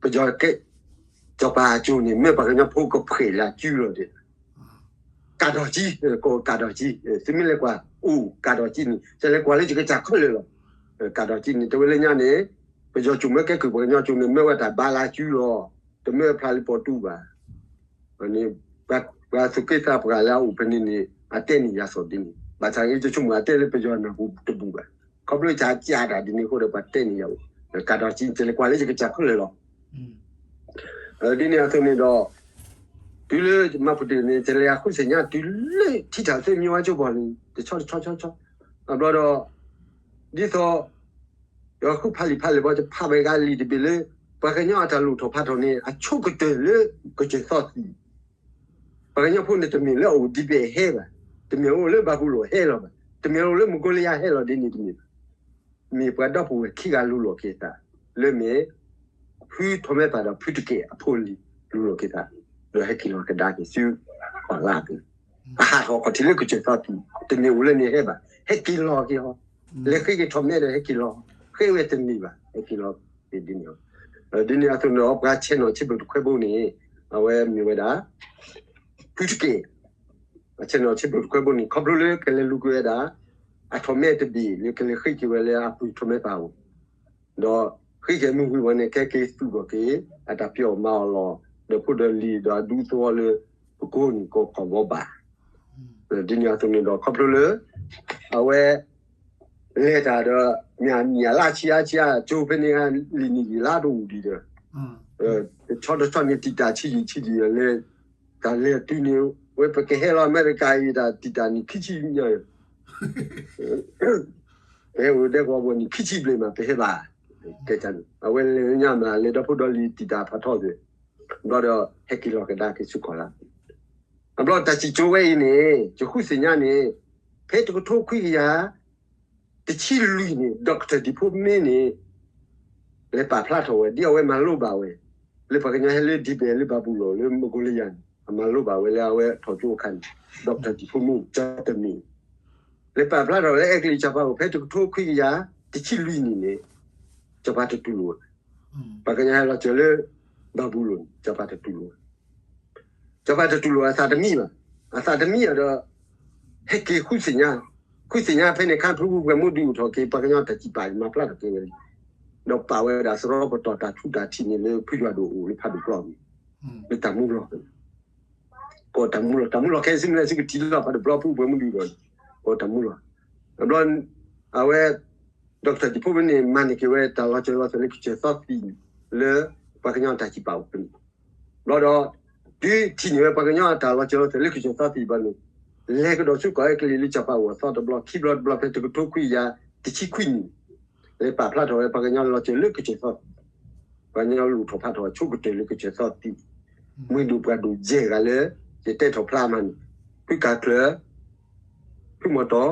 ပယီၤကဲ စီၤပၤအကၠိန့ၣ် မ့ၢ်ပှၤကညီဖိကဖှဲးလၢအစုလီၤဒီး ကးဒီးကံ, ကးဒီးကံ, သုမ့ၢ်လဲၤကွၢ် အိၣ်ကးဒီးကံန့ၣ် ယလဲၤကွၢ်လၢယကစၢ်ခဲလၢာ်လီၤ. ကးဒီးကံန့ၣ် တဲဝဲလၢညါန့ၣ် ပယီၤကၠိမ့ၢ်ကဲကုၢ် ပှၤကညီကၠိန့ၣ် မ့ၢ်ဝဲတၢ်ဘါလၢအစုလီၤ, တမ့ၢ်ဝဲဖျါလၢပီၣ်တူဘၣ်. န့ၣ် ပှၤသူၣ်က့သးပှၢ်လၢအအိၣ်ဖဲန့ၣ်န့ၣ် အတဲန့ၢ်ယၤစီၣ်ဒ်န့ၣ်, ဘၣ်ဆၣ်ဂ့ၤ ယဆိကမိၣ်အတဲလၢပယီၤနၢ်ပူၤတဘူၣ်ဘၣ်, ခီဖျိယကးတၢ်ဒ်န့ၣ်အဃိဒီး ပှၤတဲန့ၢ်ယၤအိၣ်, ကးဒီးကံ ယလဲၤကွၢ်လၢယကစၢ်ခဲလၢာ်လီၤ. ဒ်န့ၣ်အသိးန့ၣ်ဒီး တုၤလၢမၤပူၤတ့ၢ်န့ၣ် ယလဲၤဃုသ့ၣ်ညါတုၤလၢထံထၣ်သ့မံဝါကၠိပီၢ်န့ၣ် တဆီတဆီဆီဆီ, အဘျီဒီး ဒ်သိး ယဃုဖးလံာ်ဖးလဲၢ်ဘီ ယဖးဝဲဂၤလံာ်တဘ့ၣ်လၢ ပှၤကညီအတၢ်လူၢ်ထီၣ်ဖးထီၣ်န့ၣ် အဆိကတၢၢ်လၢကစၢၢ်သီသံၣ်, ပှၤကညီဖိန့ၣ် တမ့ၢ်လၢအအိၣ်ဒံးဘ့ၣ်ဟဲဘၣ်, တမ့ၢ်အိၣ်လၢဘၤဘူလိၣ်ဟဲလီၤဘၣ်, တမ့ၢ်အိၣ်လၢမကိလယါဟဲလီၤဒ်န့ၣ်တမ့ၢ်ဘၣ်. မ့ၢ်ပှၤဒီပုၢ်ဝဲၢ်ခံဂၤလူလီၤက့ၤသး လၢမ့ၢ် ဖုထီၣ်မဲပၢ်ဒီးဖုတကဲၣ်အဖိလံၤ လူလီၤက့ၤသး ဒီးဟဲက့ၤလီၤကဒါက့ၤဆူ ပှၢ်လၢ်အပူၤ, အဟးထီၣ်ခီၣ်ထံးလၢကစၢၢ်သီသံၣ် တမ့ၢ်အိၣ်လၢန့ၣ်ဟဲဘၣ်, ဟဲက့ၤလီၤက့ၤဟီ, လဲၤဃ့က့ၤထီၣ်မဲဒီးဟဲက့ၤလီၤ, ဃ့ဝဲတန့ၢ်ဘၣ် ဟဲက့ၤလီၤက့ၤဒ်န့ၣ်လီၤ. ဒ်န့ၣ်အသိးန့ၣ်ဒီး ပှၤဆဲးနီၣ်ဆံးဘျုးတခွဲဘိန့ၣ် အဝဲမ့ၢ်ဝဲဒၣ် ဖုတကဲၣ် အဆဲးနီၣ်ဆံးဘျုးတခွဲဘိန့ၣ် ခီဖျိလၢကလဲၤလူၤက့ၤဝဲဒၣ် အထီၣ်မဲတဘ့ၣ်လၢကလဲၤဃ့က့ၤဝဲလၢအပုၢ်ထီၣ်မဲပၢ်အအိၣ်, ဒီးဃ့က့ၤမုၢ်ဝံၤဝဲန့ၣ် ကဲက့ၤသူၣ်ထီၣ်က့ၤ အတၢ်ဖံးအီၣ်မၤအီၣ်လီၤ ဒီးဖိဒီးလံၤဒီးအဒူသဝီလၢ ပကိးန့ၣ်ကိးကီၢ်ဘီဘၣ်. ဒ်န့ၣ်အသိးန့ၣ်ဒီး ခီဖျိလၢ အဝဲ လဲၤတၢ်ဒီး မ့ၢ်အနံၣ်အလါဆံအါဆံအါ ကၠိဖဲန့ၣ် လံာ်နံၣ်လံာ်လါတအိၣ်ဒံးဒီး တဆီတဆီန့ၣ် တံာ်တာ်ဆံးယံာ်ဆံးယံာ်လၢ တၢ်လဲၤတုၤန့ၣ် ဝဲပကဟဲလီၤအမဲရကၤအံၤ တၢ်တံာ်တာ်နံၣ်ခံဆံညါ ပဟဲအိၣ်ဒဲကဝီၤပူၤနံၣ်ခံဆံဘျဲၣ်မး ပဟဲဘၣ် ကဲန့ၣ် အဝဲလဲၤညါမး လဲၤဒီဖိဒီလံၤတံာ်တာ်ဖးထီၣ်သ့ၣ် ဘျီဒီး ဟဲက့ၤလီၤကဒါက့ၤဆူကီၢ်လၢ် အဘျီတၢ်စံၣ်ကၠိဝဲအံၤန့ၣ် ယဃုသ့ၣ်ညါန့ၣ် ဖဲတကထိခွံကယၤ တဆံလွံၢ်န့ၣ် Doctor ဒံဖိမ့ၢ်န့ၣ် လဲၤပာ်ဖျါထီၣ်ဝဲ ဒ်အဝဲမၤလိဘၣ်ဝဲ လၢပှၤကညီဟဲလၢဒံဘဲၣ်လၢဘၤဘူလိၣ်လၢမကိလယါန့ၣ် အမၤလိဘၣ်ဝဲလၢအဝဲထီၣ်ကၠိအခါန့ၣ် Doctor ဒံဖိမ့ၢ် ကၠီတမ့ၢ် လဲၤပာ်ဖျါထီၣ်လၢအဲကလံးစီၤပၤအိၣ် ဖဲတကထိခွံကယၤ တဆံလွံၢ်နံၣ်န့ၣ် စီၤပၤတတူၢ်လိာ်ဝဲ ပှၤကညီဟဲလီၤစၢၤလၢ ဘၤဘူလိၣ်န့ၣ် စီၤပၤတတူၢ်လိာ်ဝဲ စီၤပၤတတူၢ်လိာ်အသးတမံဘၣ်. အသးတမံဒီး ဟဲက့ၤဃုသ့ၣ်ညါ, ဃုသ့ၣ်ညါဖဲန့ၣ်ခါ ဖုပှဲၤမူဒုးအိၣ်ထီၣ်က့ၤ ပှၤကညီတၢ်စံးပာ်မၤဖျါထီၣ်က့ၤဝဲလံ. ဒီးပာ်ဝဲဒၣ်စရီပတီၢ်တၢ်ထူးတၢ်ထံးန့ၣ်လၢ ဖုယွၤဒိၣ်အိၣ်လၢဖးဒိၣ်ပျီန့ၣ် လၢတၢ်မူလီၢ် ကိးတၢ်မူလီၢ်, တၢ်မူလီၢ်ခဲအံၤ စံမလဲၣ် စံကထံၣ်လီၤ ဖးဒိၣ်ပျီဖုပှဲၤမူဒုးဒီး ကိးတၢ်မူလီၢ်. အဘျီ အဝဲ Doctor ဒံဖိမ့ၢ်န့ၣ် မၤန့ၢ်က့ၤဝဲတၢ်လီၤစၢၤလီၤသွဲၣ်လၢကစၢၢ်သီသံၣ် လၢပှၤကညီတၢ်စံးပာ်အိၣ်ဖဲန့ၣ် ဘျီဒီး တုၤထံၣ်န့ၢ်ဝဲပှၤကညီအတၢ်လီၤစၢၤလီၤသွဲၣ်လၢကစၢၢ်သီသံၣ်ဘျီန့ၣ် လဲၤကဒီးဆူကီၢ်အဲကလံးလၢစီၤပၤအိၣ်အသီတဘျီ ခံဘျီတဘျီ ဖဲတကထိခွံကယၤတဆံခွံနံၣ် လဲၤပာ်ဖျါထီၣ်ဝဲပှၤကညီလီၤစၢၤလၢကစၢၢ်သီသံၣ်, ပှၤကညီလူၢ်ထီၣ်ဖးထီၣ်အဆိကတၢၢ်လၢကစၢၢ်သီသံၣ်, မှံဒိၣ်ပှၢ်ဒိၣ်ယဲၢ်ဂၤလၢ ယတဲထီၣ်ဖျါမးန့ၣ် ဖုကၤကျၢၤ ဖုမီၤတီၤ,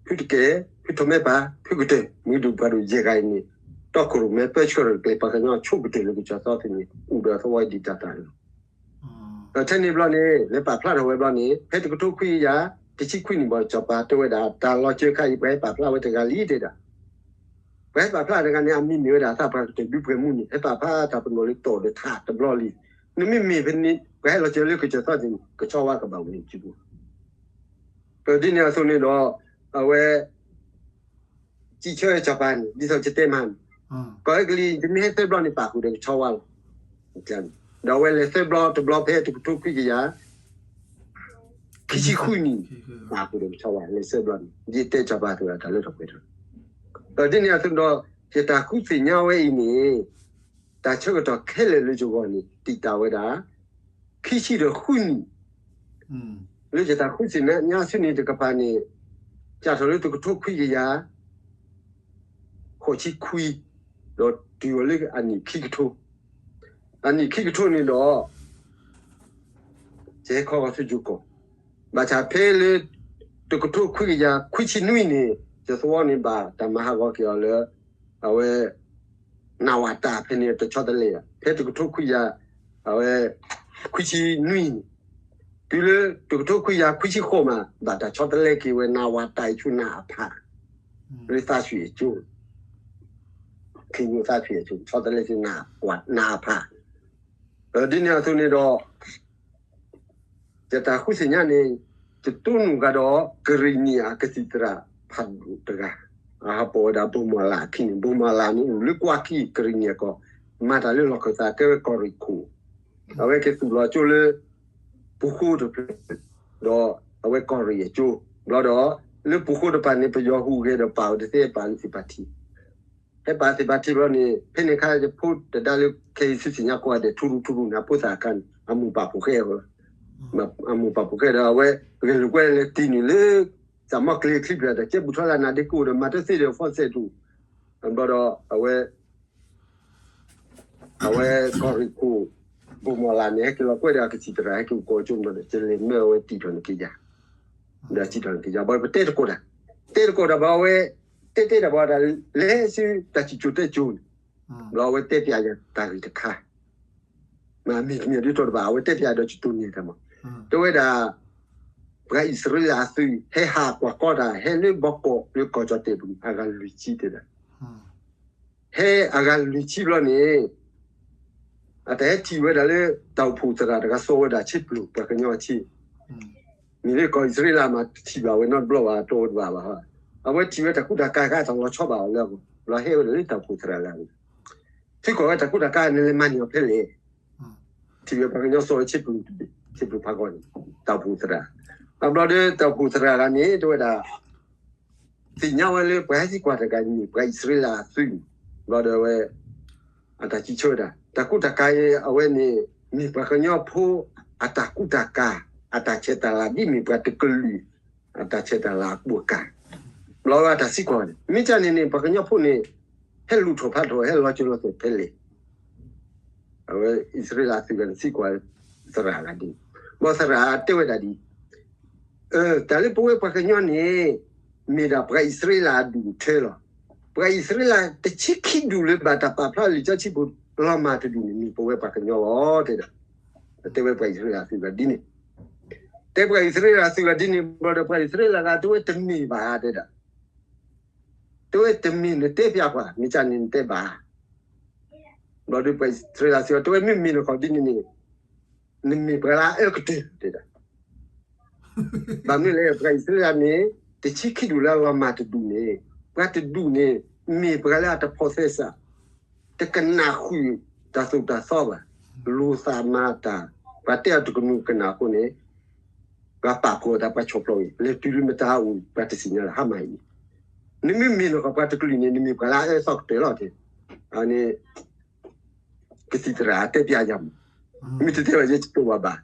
ဖုတကဲၣ်, ဖုထီၣ်မဲပၢ်, ဖုကတၢၢ် မှံဒိၣ်ပှၢ်ဒိၣ်ယဲၢ်ဂၤအံၤန့ၣ် တီခိၣ်ရိၣ်မဲပၢဆှၢထီၣ်ကျဲ ပှၤကညီဆိကတၢၢ်လၢကစၢၢ်သီသံၣ်န့ၣ် အိၣ်ဒီးသဝီဒံးတၢ်တၢ်လီၤ. ဒီးထဲန့ၣ်ဘျီန့ၣ် လဲၤပာ်ဖျါထီၣ်ဝဲဘျီန့ၣ် ဖဲတကထိခွံကယၤ တဆံခွံနံၣ်ဘၣ် စီၤပၤတဲဝဲဒၣ် တၢ်လီၤစၢၤခါအံၤ ပှၤဟဲပာ်ဖျါဝဲတဂၤလံတဲဒၣ်. ပှၤဟဲပာ်ဖျါတဂၤန့ၣ် အမံၤမ့ၢ်ဝဲဒၣ်သးပှၢ်ကတၢၢ်ဒုးပှဲၤမူန့ၣ် ဟဲပာ်ဖျါတၢ်ပနီၣ်လၢတီၢ်ဒီးထးတဘျီလံ. နမ့မ့ၢ်ဖဲန့ၣ် ပှၤဟဲလီၤစၢၤလၢကစၢၢ်သီန့ၣ် ကဆီဝါကဘၣ်ဝဲန့ၣ်ကၠူပူ ဒ်န့ၣ်အသိးန့ၣ်ဒီး အဝဲ စံးဆၢစီၤပၤန့ၣ် ဒ်သိးယတဲမးန့ၣ် ကီၢ်အဲကလံး တမ့ၢ်ဟဲသၢဘျီန့ၣ် ပာ်ဃုာ်ဒီးကဆီဝါလီၤ. ဒီးအဝဲလဲၤသၢဘျီ တဘျီဖဲတကထိခွံကယၤ ခံဆံဃုနံၣ် ပာ်ဃုာ်ဒီးကဆီဝါ လဲၤသၢဘျီန့ၣ် ယတဲစီၤပၤသ့ၣ်တၢ်လၢထီၣ်ပှဲၤထီၣ် ဒ်န့ၣ်အသိးဒီး ယတၢ်ဃုသ့ၣ်ညါဝဲအံၤန့ၣ် တၢ်ဆၢကတီၢ်ခဲလၢာ်လၢယဂီၢ်န့ၣ် တံာ်တာ်ဝဲဒၣ် ခံဆံဒီးဃုနံၣ် လၢယတၢ်ဃုသ့ၣ်ညါဆူန့ၣ်တကပၤန့ၣ် စးထီၣ်လၢတကထိခွံကယၤ ဃိးဆံခွံ ဒီးတုၤအီၤလၢအနံၣ်ခံကထိ အနံၣ်ခံကထိန့ၣ်ဒီး ယဟဲခီဂီၤဆူယိၤကီၢ် ဘၣ်ဆၣ်ဖဲလၢ တကထိခွံကယၤခွံဆံနွံန့ၣ် ယသဝီန့ၣ်ဘၣ်တၢ်မၤဟးဂီၤက့ၤအီၤလၢ အဝဲ နးဝးတၢ်ဖဲန့ၣ်တဆီတလဲ ဖဲတကထိခွံကယၤ အဝဲ ခွံဆံနွံန့ၣ် တုၤလၢတကထိခွံကယၤခွံဆံဃိးမး ဘၣ်တၢ်ဆီတလဲက့ၤဝဲ နးဝးတၢ်အံၤဆူနးအဖး လၢသးဆံးအကၠိ ခ့ညိၣ်သးဆံးအကၠိ ဆီတလဲက့ၤနးအဖး ဒ်န့ၣ်အသိးန့ၣ်ဒီး ယတၢ်ဃုသ့ၣ်ညါန့ၣ် ယတိနုာ်ဃာ်ဒီး ကရံၣ်နံၣ်အကသံၣ်သရၣ်ဖးဒိၣ်တဂၤ အဟးပိာ်ဝဲဒၣ်ဘိၣ်မီၤလးအခံန့ၣ် ဘိၣ်မီၤလးန့ၣ် အိၣ်လၢကွၢ်ခံကရံၣ်နံၣ်အကီၢ် မၤတၢ်လၢလီၢ်ခၢၣ်သးကဲဝဲကီၢ်ရ့ၣ်ခိၣ် အဝဲကသူၣ်လီၤကၠိလၢ ပူၤဃိတဖျၢၣ် ဒီးအဝဲကီၢ်ရ့ၣ်အကၠိ ဘျီဒီး လၢပူၤဃိတဖၣ်န့ၣ် ပယီၤဟူးဂဲၤဒီးပာ်ဝဲတသ့ပာ်လၢသ့ၣ်ပာ်ထံ ဟဲပာ်သ့ၣ်ပာ်ထံဘျီန့ၣ် ဖဲန့ၣ်အခါယဖိတဒါလၢခဲအံၤသုသ့ၣ်ညါကိးဂၤဒဲး ထူရူထူရူန့ၣ် အဖိသၣ်အခါန့ၣ် အမိၢ်ပာ်ဖှိၣ်ဃဲအီၤ အမိၢ်ပာ်ဖှိၣ်ဃဲဒီး အဝဲဂဲၤလိာ်ကွဲလၢတံၤန့ၣ်လၢ သးမီကျ့ချံပျၢၤဒီး ကဲဘူးထီၣ်လၢနၤဒ့ကိၣ်ဒီး မၤတသ့ဒီးဖီစဲးတူၣ် ဘျီဒီး အဝဲ အဝဲကီၢ်ရ့ၣ်ခိၣ် ဘိၣ်မီၤလးန့ၣ် ဟဲက့ၤလီၤကွဲဒီးအကသံၣ်သရၣ် ဟဲက့ၤအိၣ်ကီၢ်ကၠိမ့ၢ်ဒီး ကလဲၤမၢအဝဲတံၢ်ထီၣ်န့ၣ်က့ၤယၤ ဒီးစံၣ်ထီၣ်န့ၣ်က့ၤယၤ ဘၣ်ပတဲတကိးတၢ် တဲတကိးတၢ်ဘၣ်ဝဲ တဲတဲတၢ်ဘၣ်တၢ် လဲၤဆူတၢ်စံၣ်စိၤတဲစိၤန့ၣ် ဘျီအဝဲတဲပျးယၤတၢ်ဂ့ၢ်တခါ မ့ၢ်မ့ၢ်ဒ်သိးတဘၣ် အဝဲတဲပျးဒီးကတိၤန့ၢ်တၢ်မး တဲဝဲဒၣ် ပှၤအံၣ်စရ့လးအသုး ဟဲဟးကွၢ်ကီတၢ် ဟဲလၢဘီကီးလၢကီၢ်ကၠီၣ်တဲၣ်ပူၤ အဂၤလွံၢ်ဆံတဲဒၣ် ဟဲအဂၤလွံၢ်ဆံဘျီန့ၣ် အတၢ်ဟဲထံၣ်ဝဲဒၣ်လၢတၢ်အိၣ်ဖှိၣ်သရၣ်တဂၤ စိာ်ဝဲဒၣ်ဆ့ပျိၢ်ပှၤကညီအဆ့ မ့ၢ်လၢကီၢ်အံၣ်စရ့လးမး တထံၣ်ဘၣ်ဝဲနီတဘျီဘၣ် တအိၣ်တဘၣ်ဘၣ် အဝဲထံၣ်ဝဲတၢ်ကူတၢ်ကၤ တၢ်လီၤဆီဘၣ်အီၤလၢအဂီၢ် ဘျီဟဲဝဲဒၣ်လၢတၢ်အိၣ်ဖှိၣ်သရၣ်ဂၤန့ၣ် ထံကီၢ်ဝဲတၢ်ကူတၢ်ကၤန့ၣ် လဲၤမၤန့ၢ်အီၤဖဲလဲၣ် ထံၣ်ဝဲပှၤကညီစိာ်ဝဲဆ့ပျိၢ်တဘ့ၣ် ဆ့ပျိၢ်ဖးဂီၢ်န့ၣ် တၢ်အိၣ်ဖှိၣ်သရၣ် အဘျီဒီးတၢ်အိၣ်ဖှိၣ်သရၣ်ဂၤန့ၣ် တဲဝဲဒၣ် သ့ၣ်ညါဝဲလၢပှၤဟဲသံကွၢ်တဂၤန့ၣ် ပှၤအံၣ်စရ့လးအသုးန့ၣ် ဘျီဒီးဝဲ အတၢ်စံးဆၢဝဲဒၣ် တၢ်ကူတၢ်ကၤအံၤ အဝဲန့ၣ် မ့ၢ်ပှၤကညီဖိ အတၢ်ကူတၢ်ကၤ အတၢ်ဆဲးတၢ်လၤ ဒ်မ့ၢ်ပှၤတကလုာ် အတၢ်ဆဲးတၢ်လၤအကူအကၤ ဘျီဝဲအတၢ်သံကွၢ်န့ၣ် မ့ၢ်ကန့ၣ်န့ၣ် ပှၤကညီဖိန့ၣ် ဟဲလူၤထီၣ်ဖးထီၣ် ဟဲလီၤစၢၤလီၤသွဲၣ်ဖဲလဲၣ် အဝဲအံၣ်စရ့လးအသုးဂၤန့ၣ် သံကွၢ်သရၣ်ဂၤဒ်န့ၣ် ဘျီသရၣ်တဲဝဲဒၣ်ဒ် တၢ်လၢပဝဲပှၤကညီန့ၣ် မ့ၢ်ဒၣ်ပှၤအံၣ်စရ့လးအဒူၣ်အထၢလီၤ. ပှၤအံၣ်စရ့လးတဆံခံဒူၣ်လၢဘၣ်တၢ်ပာ်ဖျါလံာ်စီဆှံပူၤ လီၤမၢ်တဒူၣ်န့ၣ် မ့ၢ်ပဝဲပှၤကညီလီၤ တဲဒၣ်. တဲဝဲပှၤအံၣ်စရ့လးသုးဂၤဒ်န့ၣ် တဲပှၤအံၣ်စရ့လးသုးဂၤဒ်န့ၣ် ဘျီဒီးပှၤအံၣ်စရ့လးဂၤ တဲဝဲတမ့ၢ်ဘၣ် တဲဒၣ် တဲဝဲတမ့ၢ်နတဲပျးကွၢ် မ့ၢ်ကန့ၣ်နတဲဘၣ် ဘျီဒီးပှၤအံၣ်စရ့လးသုးဂၤ တဲဝဲမ့မ့ၢ်နခီဒ်န့ၣ်န့ၣ် နမ့ၢ်ပှၤလၢအအၢကတၢၢ် တဲဒၣ် ဘၣ်မနုၤလဲၣ် ပှၤအံၣ်စရ့လးန့ၣ် တဆံခံဒူၣ်လၢအလီၤမၢ်တဒူၣ်န့ၣ် ပှၤတဒူၣ်န့ၣ် မ့ၢ်ပှၤလၢအတဖိးသဲစး တကနၣ်ဃုာ်တၢ်သိၣ်တၢ်သီဘၣ်. လိာ်သးမၤတၢ် ပှၤတဲအီၤတကနူၤကနၣ်အဃိန့ၣ် ပှၤပာ်ဖှိၣ်အသး ပှၤဆီၣ်ဖျိးအီၤ လဲၤတုၤလၢမတၤအိၣ် ပှၤတသ့ၣ်ညါလၢၤ ဟါမၢ်အံၤန့ၣ် နမ့ၢ်မ့ၢ်နကီၢ်ပှၤတကလုာ်န့ၣ် နမ့ၢ်ပှၤလၢအအၢသီကတၢၢ်လီၤ တဲ အန့ၣ် ကသံၣ်သရၣ်တဲပျးယၤမး မ့ၢ်တတဲဘၣ်ယဲယတကိးဘၣ်ဘၣ်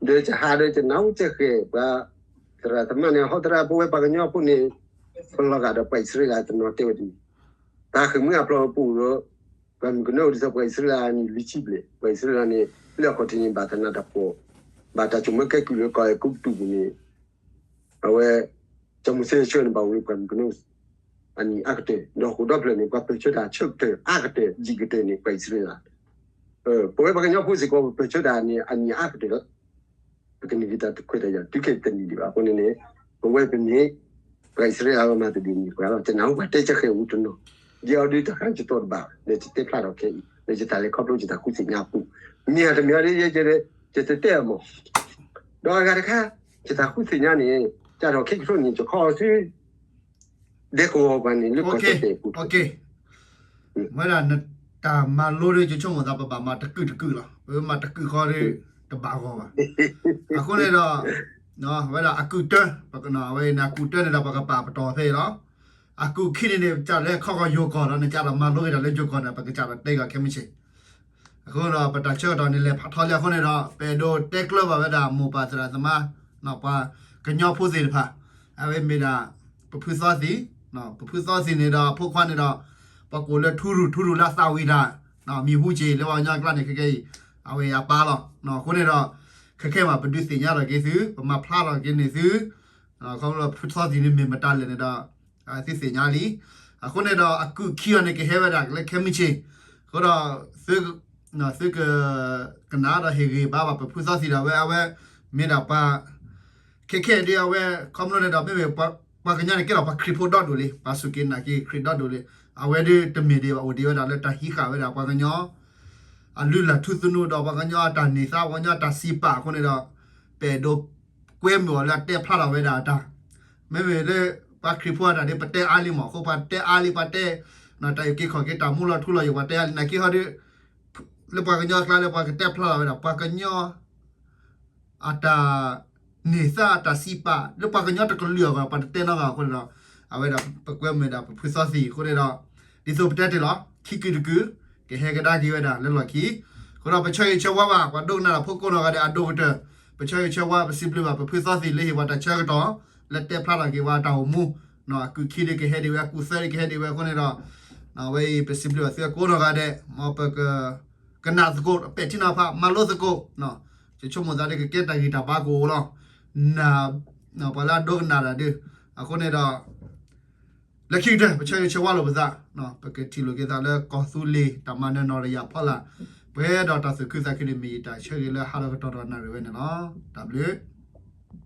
ဒီးယဟးဒီးယနၢ်ဟူယဃဲၤ ပှၤသရၣ်သမါန့ၣ် ဟီသရၣ် ပဝဲပှၤကညီဖိန့ၣ် ပလီၤဂာ်ဒီးပှၤအံၣ်စရ့လးတနီၤတဲဝဲဒ်န့ၣ် တၢ်ဃ့ၢ်မှံဟးဖျိးပူၤဒီး ပှၤမုၣ်ကနၢအိၣ်ဒ်သိးပှၤအံၣ်စရ့လးန့ၣ် လွံၢ်ဆံဘျဲၣ် ပှၤအံၣ်စရ့လးန့ၣ် လၢအခီၣ်ထံးန့ၣ် ဘၣ်သနာ်တၢ်ဖှီၣ် ဘၣ်တၢ်ဆိၣ်မၢကဲကုၢ်လၢကီၢ်အဲၤကူပတူးပူၤန့ၣ် အဝဲ စီၤမိၤၡ့ဆှၢန့ၣ် ဘၣ်အိၣ်လၢပှၤမုၣ်ကနၢ အနံၣ်အါကတၢၢ် ဒီးဟီၣ်ခိၣ်ဒီဖျၢၣ်န့ၣ် ပှၤပၢၢ်ဆၢတၢ်ဆၢကတၢၢ်အါကတၢၢ် ယံာ်ကတၢၢ်န့ၣ် ပှၤအံၣ်စရ့လး ပဝဲပှၤကညီဖိစ့ၢ်ကီး ပပၢၢ်ဆၢတၢ်န့ၣ် အနံၣ်အါကတၢၢ်လီၤ. ပကန့ၢ်က့ၤတၢ်ခွဲးတၢ်ယာ် တုၤခဲတနံၤဒံးဘၣ်. အဃိန့ၣ်န့ၣ် ပဝဲပမ့ၢ် ပှၤအံၣ်စရ့လးအဂီၢ်မၤတဒုးန့ၣ် ပှၤလီၤ တနၢ်ဟူပှၤတဲဆၢဃဲၤအူတနီၤ, ယဲအီၤဒုးတၢ်ဃါယတတီၢ်တဘၣ် ဒီးယတဲဖျါထီၣ်ခဲအံၤ ဒီးယတၢ်လဲၤခီဖျိယတၢ်ဃုသ့ၣ်ညါအပူၤ, မ့ၢ်အတမ့ၢ်အီၤဒ်ယဲ ယတတဲအမး, ဒီးအဂၤတခါ ယတၢ်ဃုသ့ၣ်ညါန့ၣ် ကၢ်ထီၣ်ခဲကထိန့ၣ် ယခီအီၤဆူ ဒဲကဝီၤပှၤန့ၣ် လၢကီၢ်ကၠီၣ်တဲၣ်အပူၤ, ဝဲဒၣ်နတၢ်မၤလိဒီး ယဆိကမိၣ်သး ပဘၣ်မၤတကုာ်တကုာ်လီၤ. ပမၤတကုာ်ဃီဒီး တဘၣ်ဂီၢ်ဘၣ်. အဃိန့ၣ်ဒီး ဝဲဒၣ်အကုာ်တၢ, အဝဲန့ၣ်အကုာ်တၢန့ၣ်ဒီး ပကပာ်ပတီၢ်ဖဲအံၤလီၤ. အကုာ်ခံန့ၣ်န့ၣ် ပကစးလၢခီဂီၤယိၤကီၢ်ဒီး နကစးဒီးမၤလိက့ၤတၢ်လၢယိၤကီၢ်န့ၣ် ပကစးဒီးတဲဂီၤခဲမုၢ်ဆ့ၣ် အဃိဒီး ပတၢ်ဆၢကတီၢ်န့ၣ် လဲၤဖးထီလံအဃိန့ၣ်ဒီး ပအဲၣ်ဒိးတဲကျၢၤဘၣ်ဝဲဒၣ် မိၢ်ပၢ်သရၣ်သမါ ပှၤကညီဖိသ့ၣ်တဖၣ်, အဝဲမ့ၢ်ဒၣ် ပဖုသီသံၣ်, ပဖုသီသံၣ်န့ၣ်ဒီး အဖိခွါန့ၣ်ဒီး ပှၤကိးလၢထူရူၢ် ထူရူၢ်လၢသးဝံၣ်တၢ်, မံၤဟူက့ၤလၢပှၤကညီအကျါန့ၣ် ခဲကဲအံၤ အဝဲအပၢ်လီၤ. အဃိန့ၣ်ဒီး ခဲခဲမး ပဒုးသ့ၣ်ညါထီၣ်က့ၤသု, ပမၤဖျါထီၣ်က့ၤန့ၢ်သု, ခီဖျိဖုသီသံၣ်န့ၣ်မ့ၢ်မတၤလဲၣ်န့ၣ်ဒီး သုသ့ၣ်ညါလံ. အဃိန့ၣ်ဒီး အကုၢ်ခံအီၤန့ၣ် ကဟဲဝဲဒၣ်လၢခဲမုၢ်ဆ့ၣ်, အဃိဒီး သုက ကနၣ်ဒီးဟ့ၣ်ဂံၢ်ဘါဘၣ် ပဖုသီသံၣ်ဒီး အဝဲ အဝဲ မ့ၢ်ဒၣ်ပှၤ ခဲခဲဒ်အဝဲ ခီဖျိန့ၣ်ဒီး မ့မ့ၢ်ပှၤကညီန့ၣ် ကဲထီၣ်ပှၤခရံာ်ဖိဒီဒိၣ်လံ, ပှၤစူၢ်က့ၤနာ်က့ၤခရံာ်ဒီဒိၣ်လံ. အဝဲဒၣ်တမ့ၢ်ဒံးဘၣ် အိၣ်ဒံးဝဲဒၣ်လၢတၢ်ဟံးဃာ်ဝဲဒၣ်ပှၤကညီ အလုၢ်လၢ်ထူသနူဒီး ပှၤကညီအတၢ်န့ၢ်သါ ပှၤကညီအတၢ်စံးပာ်အဃိန့ၣ်ဒီး ပအဲၣ်ဒိးကွဲမုာ်အီၤလၢအတဲဖျါထီၣ်ဝဲဒၣ်အတၢ်, မ့မ့ၢ်လၢ ပှၤခရံာ်ဖိအတၢ်ဒ်ပတဲအါလံမး အဃိပှၤတဲအါလံ ပှၤတဲ တၢ်အုၣ်က့ၤခီၣ်က့ၤတၢ်မူလီၤထူလီၤယိာ် ပှၤတဲအါလံ နာ်က့ဟီဒီး လၢပှၤကညီအကျါလၢပှၤကတဲဖျါထီၣ်ဝဲဒၣ် ပှၤကညီ အတၢ်န့ၢ်သါအတၢ်စံးပာ် လၢပှၤကညီတကလုာ်အဂီၢ် ပှၤတတဲနီတဂၤအဃိန့ၣ်ဒီး အဝဲဒၣ်ပကွဲမုာ်ဒၣ်ပဖုသီသံၣ်အဃိန့ၣ်ဒီး ဒ်သိးပတဲတ့ၢ်လီၤ ခံကုာ်တကုာ် ကဟဲကဒါက့ၤဝဲဒၣ်လၢလီၢ်ခံ, အဃိဒီးပဆၢဂ့ၤဆၢဝါဘၣ် ပှၤဒိကနၣ်တၢ်ဖိကိးနီၢ်ဂၤဒဲးအဒိၣ်ကတၢၢ်, ပဆၢဂ့ၤဆၢဝါ ပစံးဘျုးဘၣ်ပဖုသီသံၣ်လၢဟ့ၣ်ပှၤတၢ်ဆၢကတီၢ် လၢတဲဖျါထီၣ်က့ၤဝဲအတၢ်အိၣ်မူ, အကုၢ်ခံဒုးကဟဲဒံးဝဲ အကုၢ်သၢဒုးကဟဲဒံးဝဲအဃိန့ၣ်ဒီး အဝဲအံၤပစံးဘျုးဘၣ်သုအကိးနီၢ်ဂၤဒဲး, မ်ပက ကနၣ်သကိး ပဲာ်ထံနီၤဖး မၤလိသကိး, ယဆိကမိၣ်သးဒ်ကကဲတၢ်ဂံၢ်တၢ်ဘါကအိၣ်လီၤ, န ပှၤလၢအဒိကနၣ်တၢ်ဒုး, အဃိန့ၣ်ဒီး လၢခံကတၢၢ် ပဆၢဂ့ၤဆၢဝါလိာ်ပသး, ပကထံၣ်လိာ်က့ၤသးလၢကီၢ်သူလ့ၤ တၢ်မၤနၢၤနီၣ်တယၢ်ဖီလာ်, ပှဲၤဒီးတၢ်သူၣ်ခုသးခုန့ၣ် မ့ၢ်ယတၢ်ဆၢဂ့ၤလၢဟးထီၣ်ကတီၢ်ဒီးနၣ်ရံၣ်ဝဲန့ၣ်လီၤ. တၢ်ဘျုး